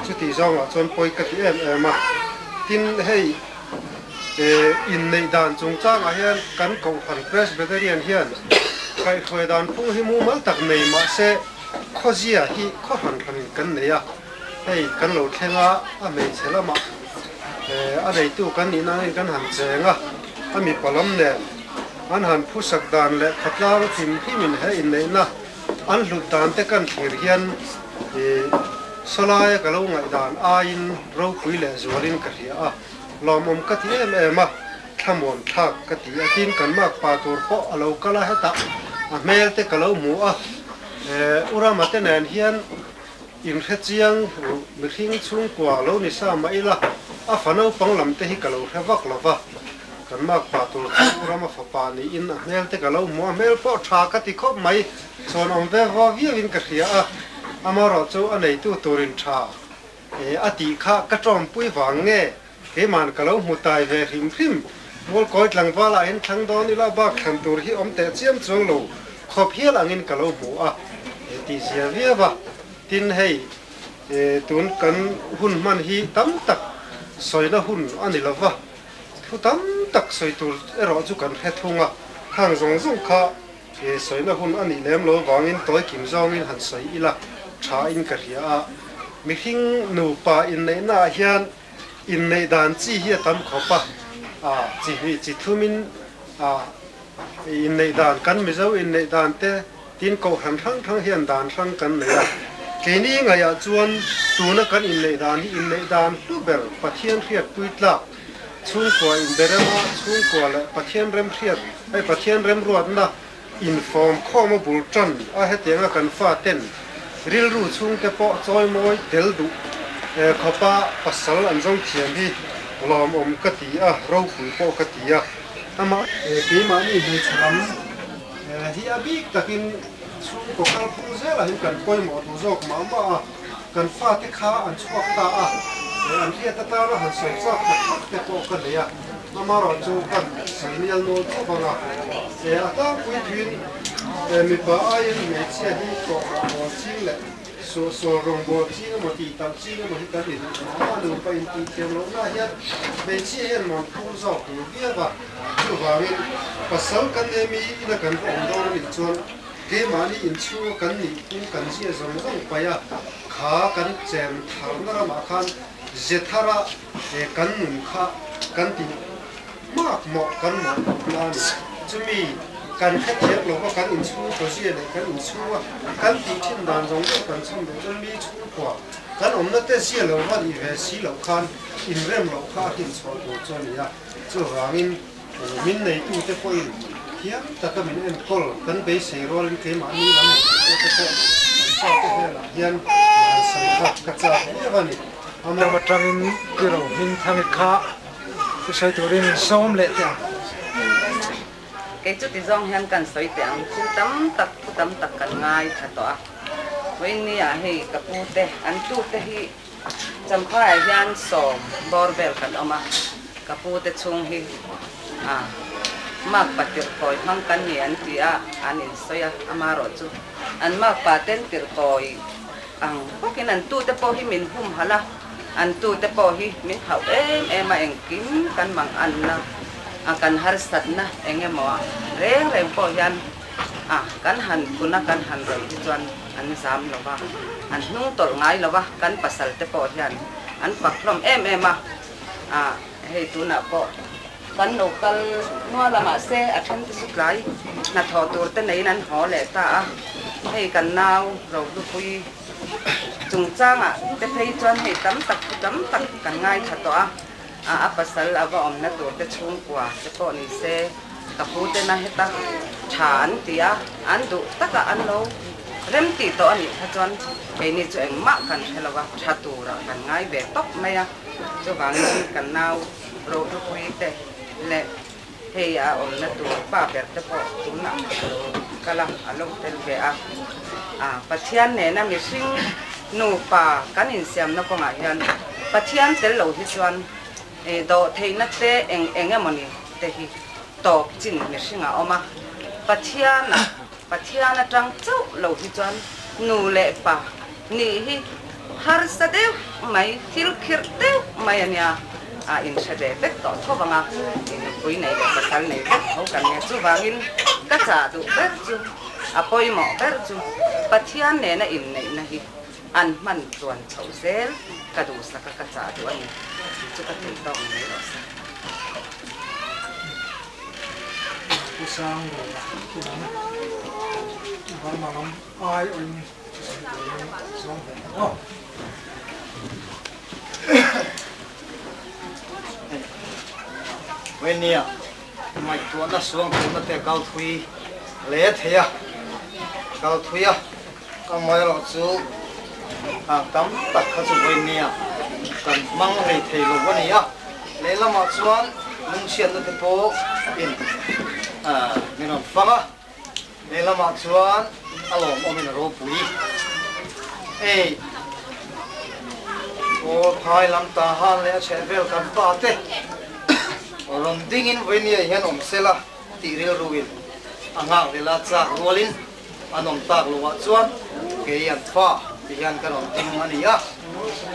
Chutih zawngah chuan pawi ka ti em em a. Tin hei. Inneih dan chungchangah hian kan Kohhran Presbyterian hian kaihhruai dan phung hi mumal tak nei mah se khawzia hi khaw hran hranin kan nei a, hei kan lo thleng a, a hmeichhe lamah a neitu kan nih nangin kan han cheng a, a mipa lam nen an han phusak dan leh khawtlang hrim hrimin he inneihna an hlut dan te kan thlir hian sawlaia ka lo ngaihdan aiin ropui leh zualin ka hria a. Lawmawm ka ti em em a, thlamuan thlak ka ti a, tin kan mak pa tur pawh a lo kal a, hetah a hmel te ka lo hmu a, U Rama te nen hian inhre chiang ruh mihring chhungkua lo ni sa mah ila, a fa naupang lam te hi ka lo hre vak lo va, kan mak pa tur chu U Rama fapa niin a hmel te ka lo hmu a, hmel pawh tha ka ti khawp mai, chhuanawm ve vua viauin ka hria a, amaherawh chu a neitu turin tha. E a tih kha ka tawmpui vang nge? Keiman ka lo hmu tai ve hrim hrim. Mualkawi tlangval ah hian thlang dawn ila bak thlan tur hi awm teh chiam chuang lo khawp hial angin ka lo hmu a e tih zia viau a. Tin hei e tun kan hun hman hi tam tak sawina hun a ni lova, thu tam tak sawi tur erawh chu kan hre thung a, khang zawng zawng kha e sawina hun a nih lem lo vangin tawi kim zawngin han sawi ila tha in ka hria a. Mihring nupa inneihnaah hian inneih dan chi hi a tam khawp a, chi hnih chi thumin inneih dan kan Mizo inneih dan te tin kohhran hrang hrang hian dan hrang kan nei a. Keini ngaihah chuan tuna kan inneih dan hi inneih dan hlu ber Pathian hriatpui tlak chhungkua inberema chhungkua leh Pathian remhriat hei Pathian remruatna Infawm khawm a bul tan a hetianga kan fa ten rilru chhungte pawh chawimawi tel duh khawpa pasal an zawng thiam hi lawmawm ka ti a, ropui pawh ka ti a. Amah keimahni hmeichhe lam hi a bik takin chhungkaw kalphung zelah hian kan pawimawh duh zawk mah mah a, kan fate kha an chhuak ta a, an hriat atana han sawi chak tak tak te pawh ka nei a. Amaherawh chu kan sawi mial nual tho vang a, he a tlangpui thuin mipa aiin hmeichhia hi tawhmawh bawl ching leh suahsual rawng bawl ching emaw tih talh ching emaw hi kan ni duh mah mah nupa intih thiam lohna hian hmeichhia hian mawn phur zawk tur viau a, chuvangin pasal kan emi ina kan va awm dawn anih chuan keimahni inchhunga kan nih phung kan zia zawng zawng paih a, kha kan chen tharna ramah khan ze thara He kan nun kha kan ti mak mawh kan mawh khawp na a ni. Chumi kan hrethiam lo va kan inchhung kawzia leh kan inchhunga kan tih thin dan zawng zawng kan chham duh chuan mi chhungkua kan awmna te zia lo va nih ve si loh khan inrem loh kha a hlinchhuah tur chu a ni a. Chuvangin min neitute pawhin thiam taka min enkawl kan beisei rualin keimahni lam te pawh kan fate hnenah hian han sawi kha ka chak viau a ni. Ram atangin i ro hming thang i kha i sawi turin in sawm leh teh ang. Kei chu ti zawng hian kan sawi teh ang, thil tam tak thu tam tak kan ngai tha tawh a. Vawiin ah hei ka pu te an tu te hi Champhaiah hian sawm bawr vel kan awm a, ka pu te chhung hi a makpa tirhkawi hmang kan ni an ti a, an insawi a, amaherawh chu an makpa ten tirhkawi Ang bawkin an tute pawh hi min humhalh a, an tute pawh hi min hauh em em a, engkim kan manganna a, kan harsatna eng emaw reng reng pawh hian a kan han kun a, kan han rawih hi chuan an zam lo va, an hnung tawlh ngai lo va, kan pasal te pawh hian an fak hlawm em em a, a hei tunah pawh kan lo kal nual a, mahse a then te chu tlai hnathawh tur te neiin an haw leh ta a, hei kan nau Rohlupui chungchangah te phei chuan hei tam tak thu tam tak kan ngaithla tawh a, a pasal a va awmna tur te chhungkua te pawh ni se ka pu tena heta tha an ti a, an duh taka an lo rem tih tawh a nih kha chuan keini chu engmah kan hre lo a, tha turah kan ngai ve tawp mai a, chuvangin kan nau Rohlupui te leh hei a awmna tur pa ber te pawh tunah a lo kal a, a lo tel ve a. A Pathian nena mihring nupa kan insiamna kawngah hian Pathian tel lo hi chuan dawh theihna te eng eng emawni te hi tawp chin mihring a awm a. Pathiana Pathian atang chauh lo hi chuan nu leh pa nih hi harsa deuh mai, thil khirh deuh mai a nia, a inhre ve vek tawh tho vang a, nupui nei leh pasal nei vek tho kan nia. Chuvangin ka chah duh ber chu, a pawimawh ber chu Pathian nena inneihna hi an hman tluan chhoh zel ka duhsak a, ka chah duh a ni tih chu ka thei tawk mai rawh se. Pu Sang Lawla chu nang Burma lam ai awin thusawi turin zawng ve ang aw. Venia ngaihtuahna suang tuhna te kal thui hle thei a, kal thui a, amaherawh chu hang tam tak kha chu Venia kan hmang hlei thei lo a ni a, lehlamah chuan lungchhiatna te pawh in min rawn fang a. Lehlamah chuan a lawmawmin a ropui. Hei aw phai lam ta han leh a chheh vel kan pa te rawn dingin vawinia hian awm sela tih rilruin a nghak leh la chak rualin an awm tak loah chuan kei an fa ti hian ka rawn ding a ni a.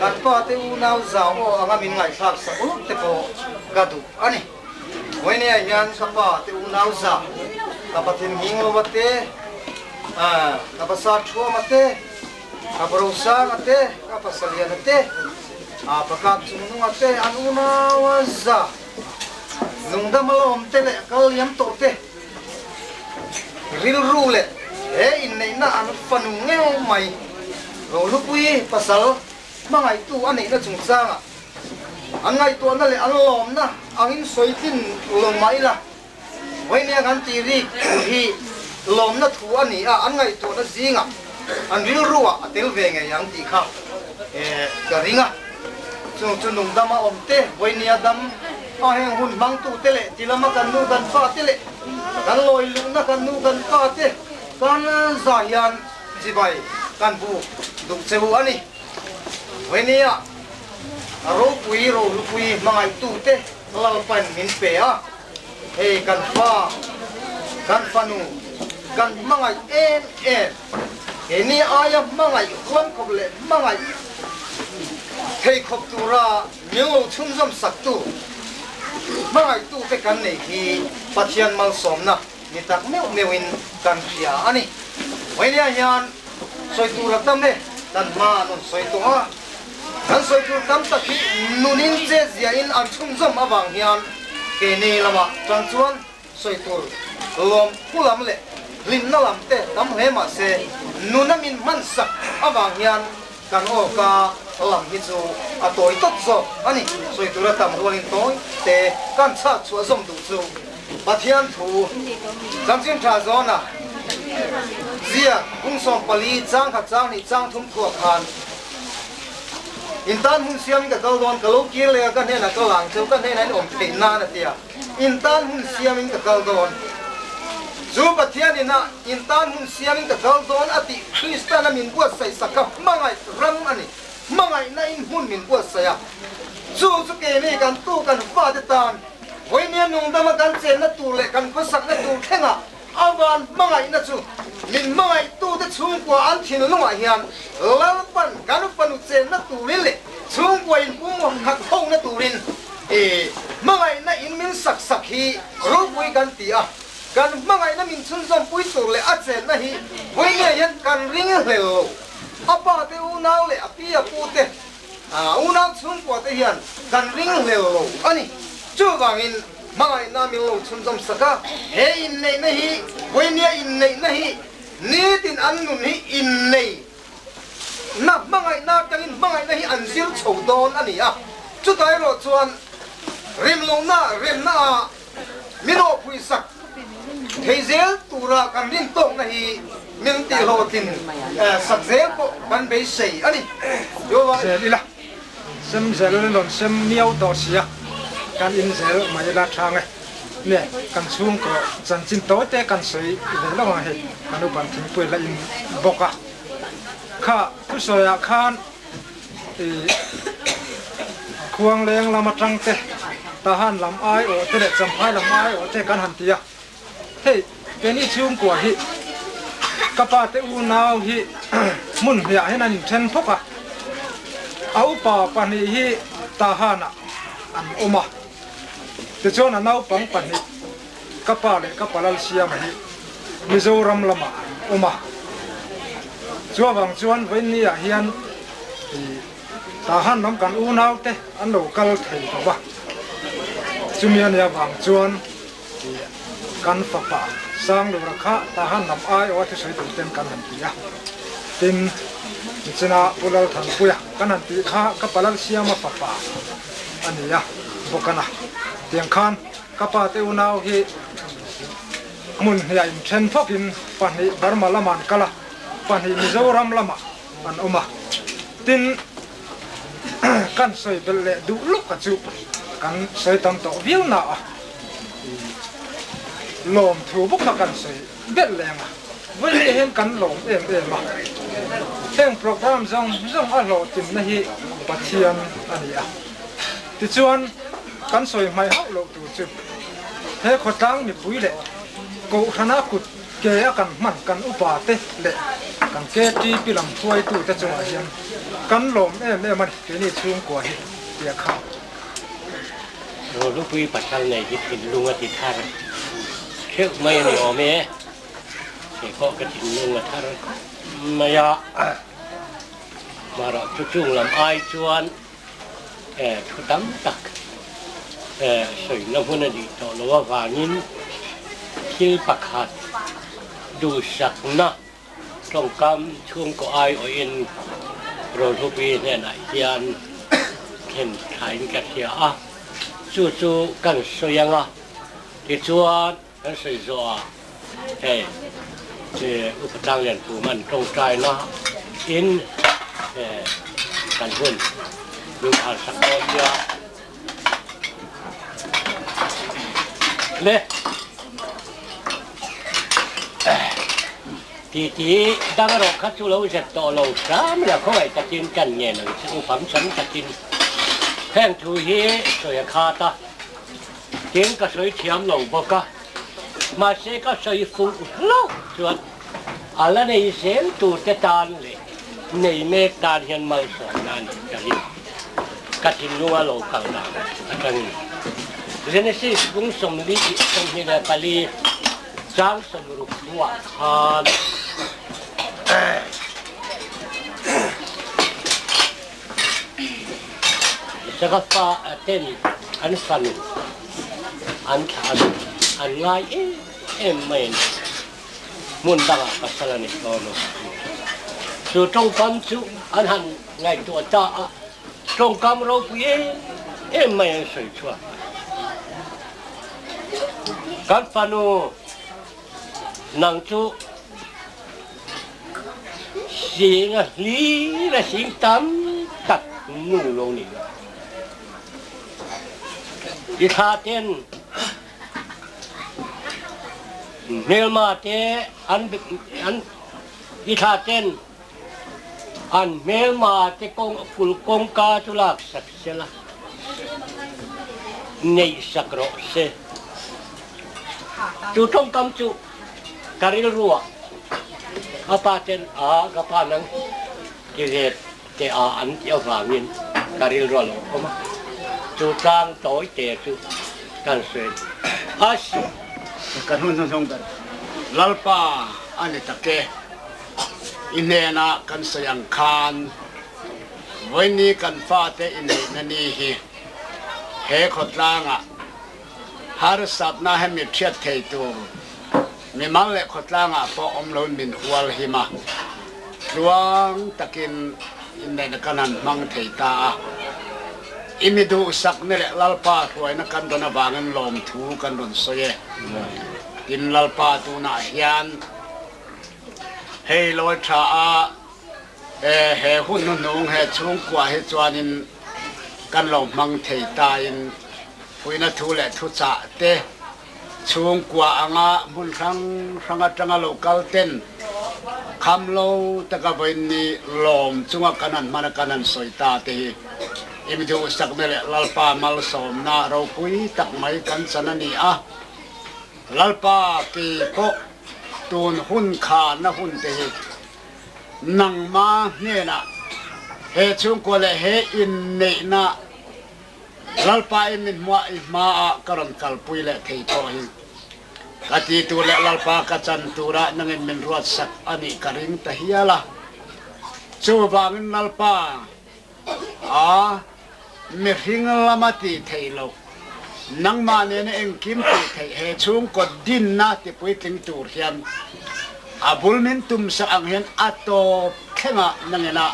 Kan pa te unau zau aw anga min ngaihthlak sak uluk te pawh ka duh a ni. Vawinia hian ka pa te unau za, ka pathin nghing lova te, ka pasar thuama te, Ka pa Rosanga te, ka pa Saliana te, a pa Kapchungnunga te, an unaua za lungdam alawm te leh kal liam tawh te rilru leh he inneihna an fanu ngeuh mai Rohlupui pasal hmangaihtu a neihna chungchangah an ngaihtuahna leh an lawmna angin sawi tlin lo mah ila Vawinia kan tih rik thu hi lawmna thu a ni a, an ngaihtuahna zingah an rilruah a tel ve ngei ang tih kha ka ring a. Chung chu nungdama awm te, vawinia dam a heng hun hmangtute leh ti lama kan nu kan fa te leh kan lawi luhna kan nu kan pa te kan za hian chibai kan buk duh che u a ni. Vawinia ropui rohlupui hmangaihtute Lalpain min pe a. Hei kan fa, kan fanu, kan hmangaih em em, keini aia hmangaih huam khawp leh hmangaih thei khawp tura min lo chhunzawm saktu, hmangaihtute kan nei hi Pathian malsawmna ni tak meuh meuhin kan hria a ni. Vawinia hian sawi tur a tam e, kan hma an rawn sawi tawh a. Kan sawi tur tam tak hi nunin che ziahin an chhunzawm avang hian keini lamah tan chuan sawi tur lawm thu lam leh hlimna lam te tam hle mah se nuna min hmansak avang hian kan awka lam hi chu a tawi tawp zawk a ni. Sawi tura tam rualin tawi te kan chhak chhuah zawm duh chu Pathian thu chanchin tha zawna ziak 14 chang khat chang hnih chang thum thuak khan In tan hun siamin ka kal dawn, ka lo kir leh a, ka hnenah ka lang cheu, ka hnenah in awm theih nan a ti a. In tan hun siamin ka kal dawn. Chu Pathian inah in tan hun siamin ka kal dawn a tih Kristana min buatsaih sak kha hmangaih ram a ni. Hmangaihna in hmun min buatsaih a. Chu chu keini kan tu kan fate tan vawinia nungdama kan chenna tur leh kan khawsakna tur thlengah A van hmangaihna chu min hmangaihtute chhungkua an thinlungah hian Lalpan kan fanu chenna turin leh chhungkua in pum khat hona turin i hmangaihna in min sak sak hi ropui kan ti a. Kan hmangaihna min chhunzawmpui tur leh a chenna hi vawi nge hian kan ring hlel lo. A pa te unau leh a pi a pu te unau chhungkua te hian kan ring hlel lo a ni. Chuvangin Hmangaihna min lo chhunzawm sak a, he inneihna hi, vawinia inneihna hi, nitin an nun hi innei na hmangaihna atangin hmangaihna hi an zir chho dawn a ni a. Chutah erawh chuan remlohna, remna a min awhpui sak thei zel tura kan rintawkna hi min tihhlawhtlin sak zel pawh kan beisei a ni. Zel ila. Sem zel rawn sem miau tawh sia, kan in zel mai ila thang e. Nge kan chhungkaw chanchin tawi te kan sawi ve lo ang hei, kan upan thingpui la in bawk a. Kha thusawi ah khan i Khuangleng lam atang te, Tahan lam ai awh te leh Champhai lam ai awh te kan han ti a. Hei keini chhungkua hi ka pa te unau hi hmun hniah hian an inthen phawk a, a upa pahnih hi Tahanah an awm a, tichuan a naupang pahnih ka pa leh ka palal siama hi Mizoram lamah an awm a, chuavang chuan vawiinniah hian Tahan lam kan unau te an lo kal thei lo va, chumi a nih avang chuan. Kan fapa Sanglura kha Tahan lam aiawh a thusawi tur ten kan han ti a. Tin, nichina Pu Lalthanpuia kan han tih kha ka Palalsiama fapa a ni a, Bawkana. Tiang khan ka pa te unau hi hmun hniah inthen phawkin pahnih Burma lamah an kal a, pahnih Mizoram lamah an awm a. Tin, Kan sawi belh leh duh lawk a chu kan sawi tam tawh viau na a, lawm thu bawk kha kan sawi belh leh ang a, vawiin hian kan lawm em em a, heng program zawng zawng a hlawhtlinna hi Pathian a ni a, tichuan kan sawi hmaih hauh loh tur chu he khawtlang mipui leh Kohhrana kut Ke a kan hman kan upa te leh kan KTP lam hruaitu te chungah hian kan lawm em em a ni, keini chhungkua hi tia kha. Rohlupui pasal nei hi thinlung a ti thar theuh mai a ni awm e, kei pawh ka thinlung a thar mai a. Marawh chu chung lam ai chuan thu tam tak sawina hmun a nih tawh loh avangin thil pakhat duhsakna tawngkam chhungkaw aiawhin Rohlupuii hnenah hian thlen thain ka hria a, chu chu kan sawi ang a, tichuan kan sawi zawh ah hei Upa Tlanglianpum an tawngtaina in kan hun min khar sak dawn nia. Le ti ti dang erawh kha chu lo zet tawh lo hram la khawngaih takin kan ngen ang che u famsam takin heng thu hi sawi a khat a tin ka sawi thiam lo bawk a mahse ka sawi fuh hlauh chuan a la nei zel tur te tan leh nei mek tan hian malsawmna a nih ka ring. Ka thinlunga lo kal dan atangin Genesis bung 24 chang 60 thuah khan Isaka fa ten an fanu an thlah a an ngai em em mai a ni. Hmun dangah pasal a ni dawn a ti. Chu tawngkam chu an han ngaihtuah ta a, tawngkam ropui em em mai an sawi chhuak a. Kan fanu nang chu sing a hlir a sing tam tak nu lo ni lo. I thla ten Hmelma te an an i thla ten an hmelma te kawng kul kawngka chu lak sak sela neih sak rawh se. Chu tawngkam chu ka rilru ah a pa ten a ka pa nang ti ve te a an tih avangin ka rilru a lo awm a, chu tlang tawi te chu kan sawi a si. Ka hnun hnuhnung ber Lalpa a ni tak e, i hnenah kan sawi ang khan vawiini kan fate inneihna ni hi he khawtlangah harsatna hemi thiat thei tur mimal leh khawtlangah pawh awm loin min hual him a, tluang takin inneihna kan han hmang thei ta a. I mi duhsakna leh Lalpa hruaina kan rawn avangin lawmthu kan rawn sawi e. Tin, Lalpa tunah hian hei lawi tha a, he hun hnuhnung he chhungkua hi chuanin kan lo hmang thei tain fuihna thu leh thuchah te, Chhungkua anga hmun hrang hrang atanga lo kal ten kham lo taka vawiin lawm chunga kan han hman a kan han sawi ta te hi i mi duhsakna leh Lalpa malsawmna ropui tak mai kan chan a ni a. Lalpa kei pawh tun hun khanna hun te hi nangma hnenah he chhungkua leh he inneihna Lalpa i min hmuah i hmaah ka rawn kalpui leh thei pawh hi ka ti tur leh Lalpa ka chan turah nangin min ruatsak a nih ka ring ta hial a. Chuvangin Lalpa a mihring lama ti thei lo, nangmah nena engkim tih theih he chhungkaw dinna tipuitling tur hian a bul min tumsak ang hian a tawp thlengah nangina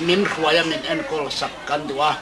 min hruaia min enkawl sak kan duh a.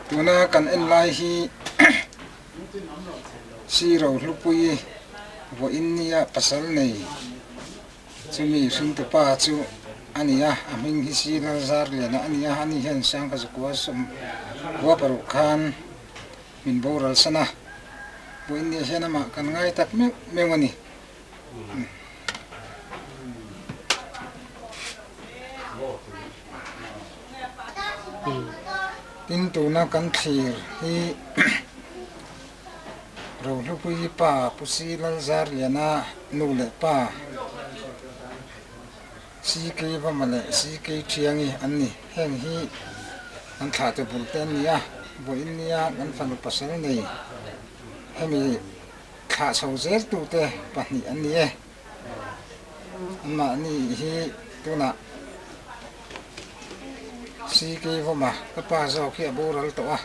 Tuna kan en lai hi Siro hlupui vawiin nia pasal nei chumi hringtu pa chu a ni a, a hming hi si Lalzar Liana a ni a, ani hian Sangkazukua sawm khua paruk khan min boral san a, vawiin nia hian amah kan ngai tak meuh meuh a ni. Tin tuna kan thlir hi Rohlupui pa Pu Si Lalzarliana nu leh pa CK Vama leh CK Thiangi an ni. Heng hi an thlahtu bul te an ni a, vawiin nia kan fanu pasal nei hemi Thlah chho zeltute pahnih an ni e. Anmahni hi tunah CK Vawma ka pa zawk hi a boral tawh a,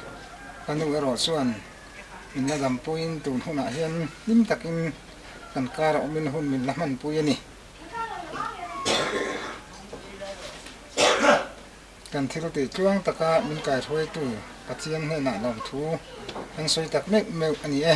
ka nu erawh chuan min la dampuiin tun hunah hian hlim takin kan kar a awmin hun min la hmanpui a ni. Kan thil tih tluang taka min kaihruaitu Pathian hnenah lawmthu kan sawi tak meuh meuh a ni e.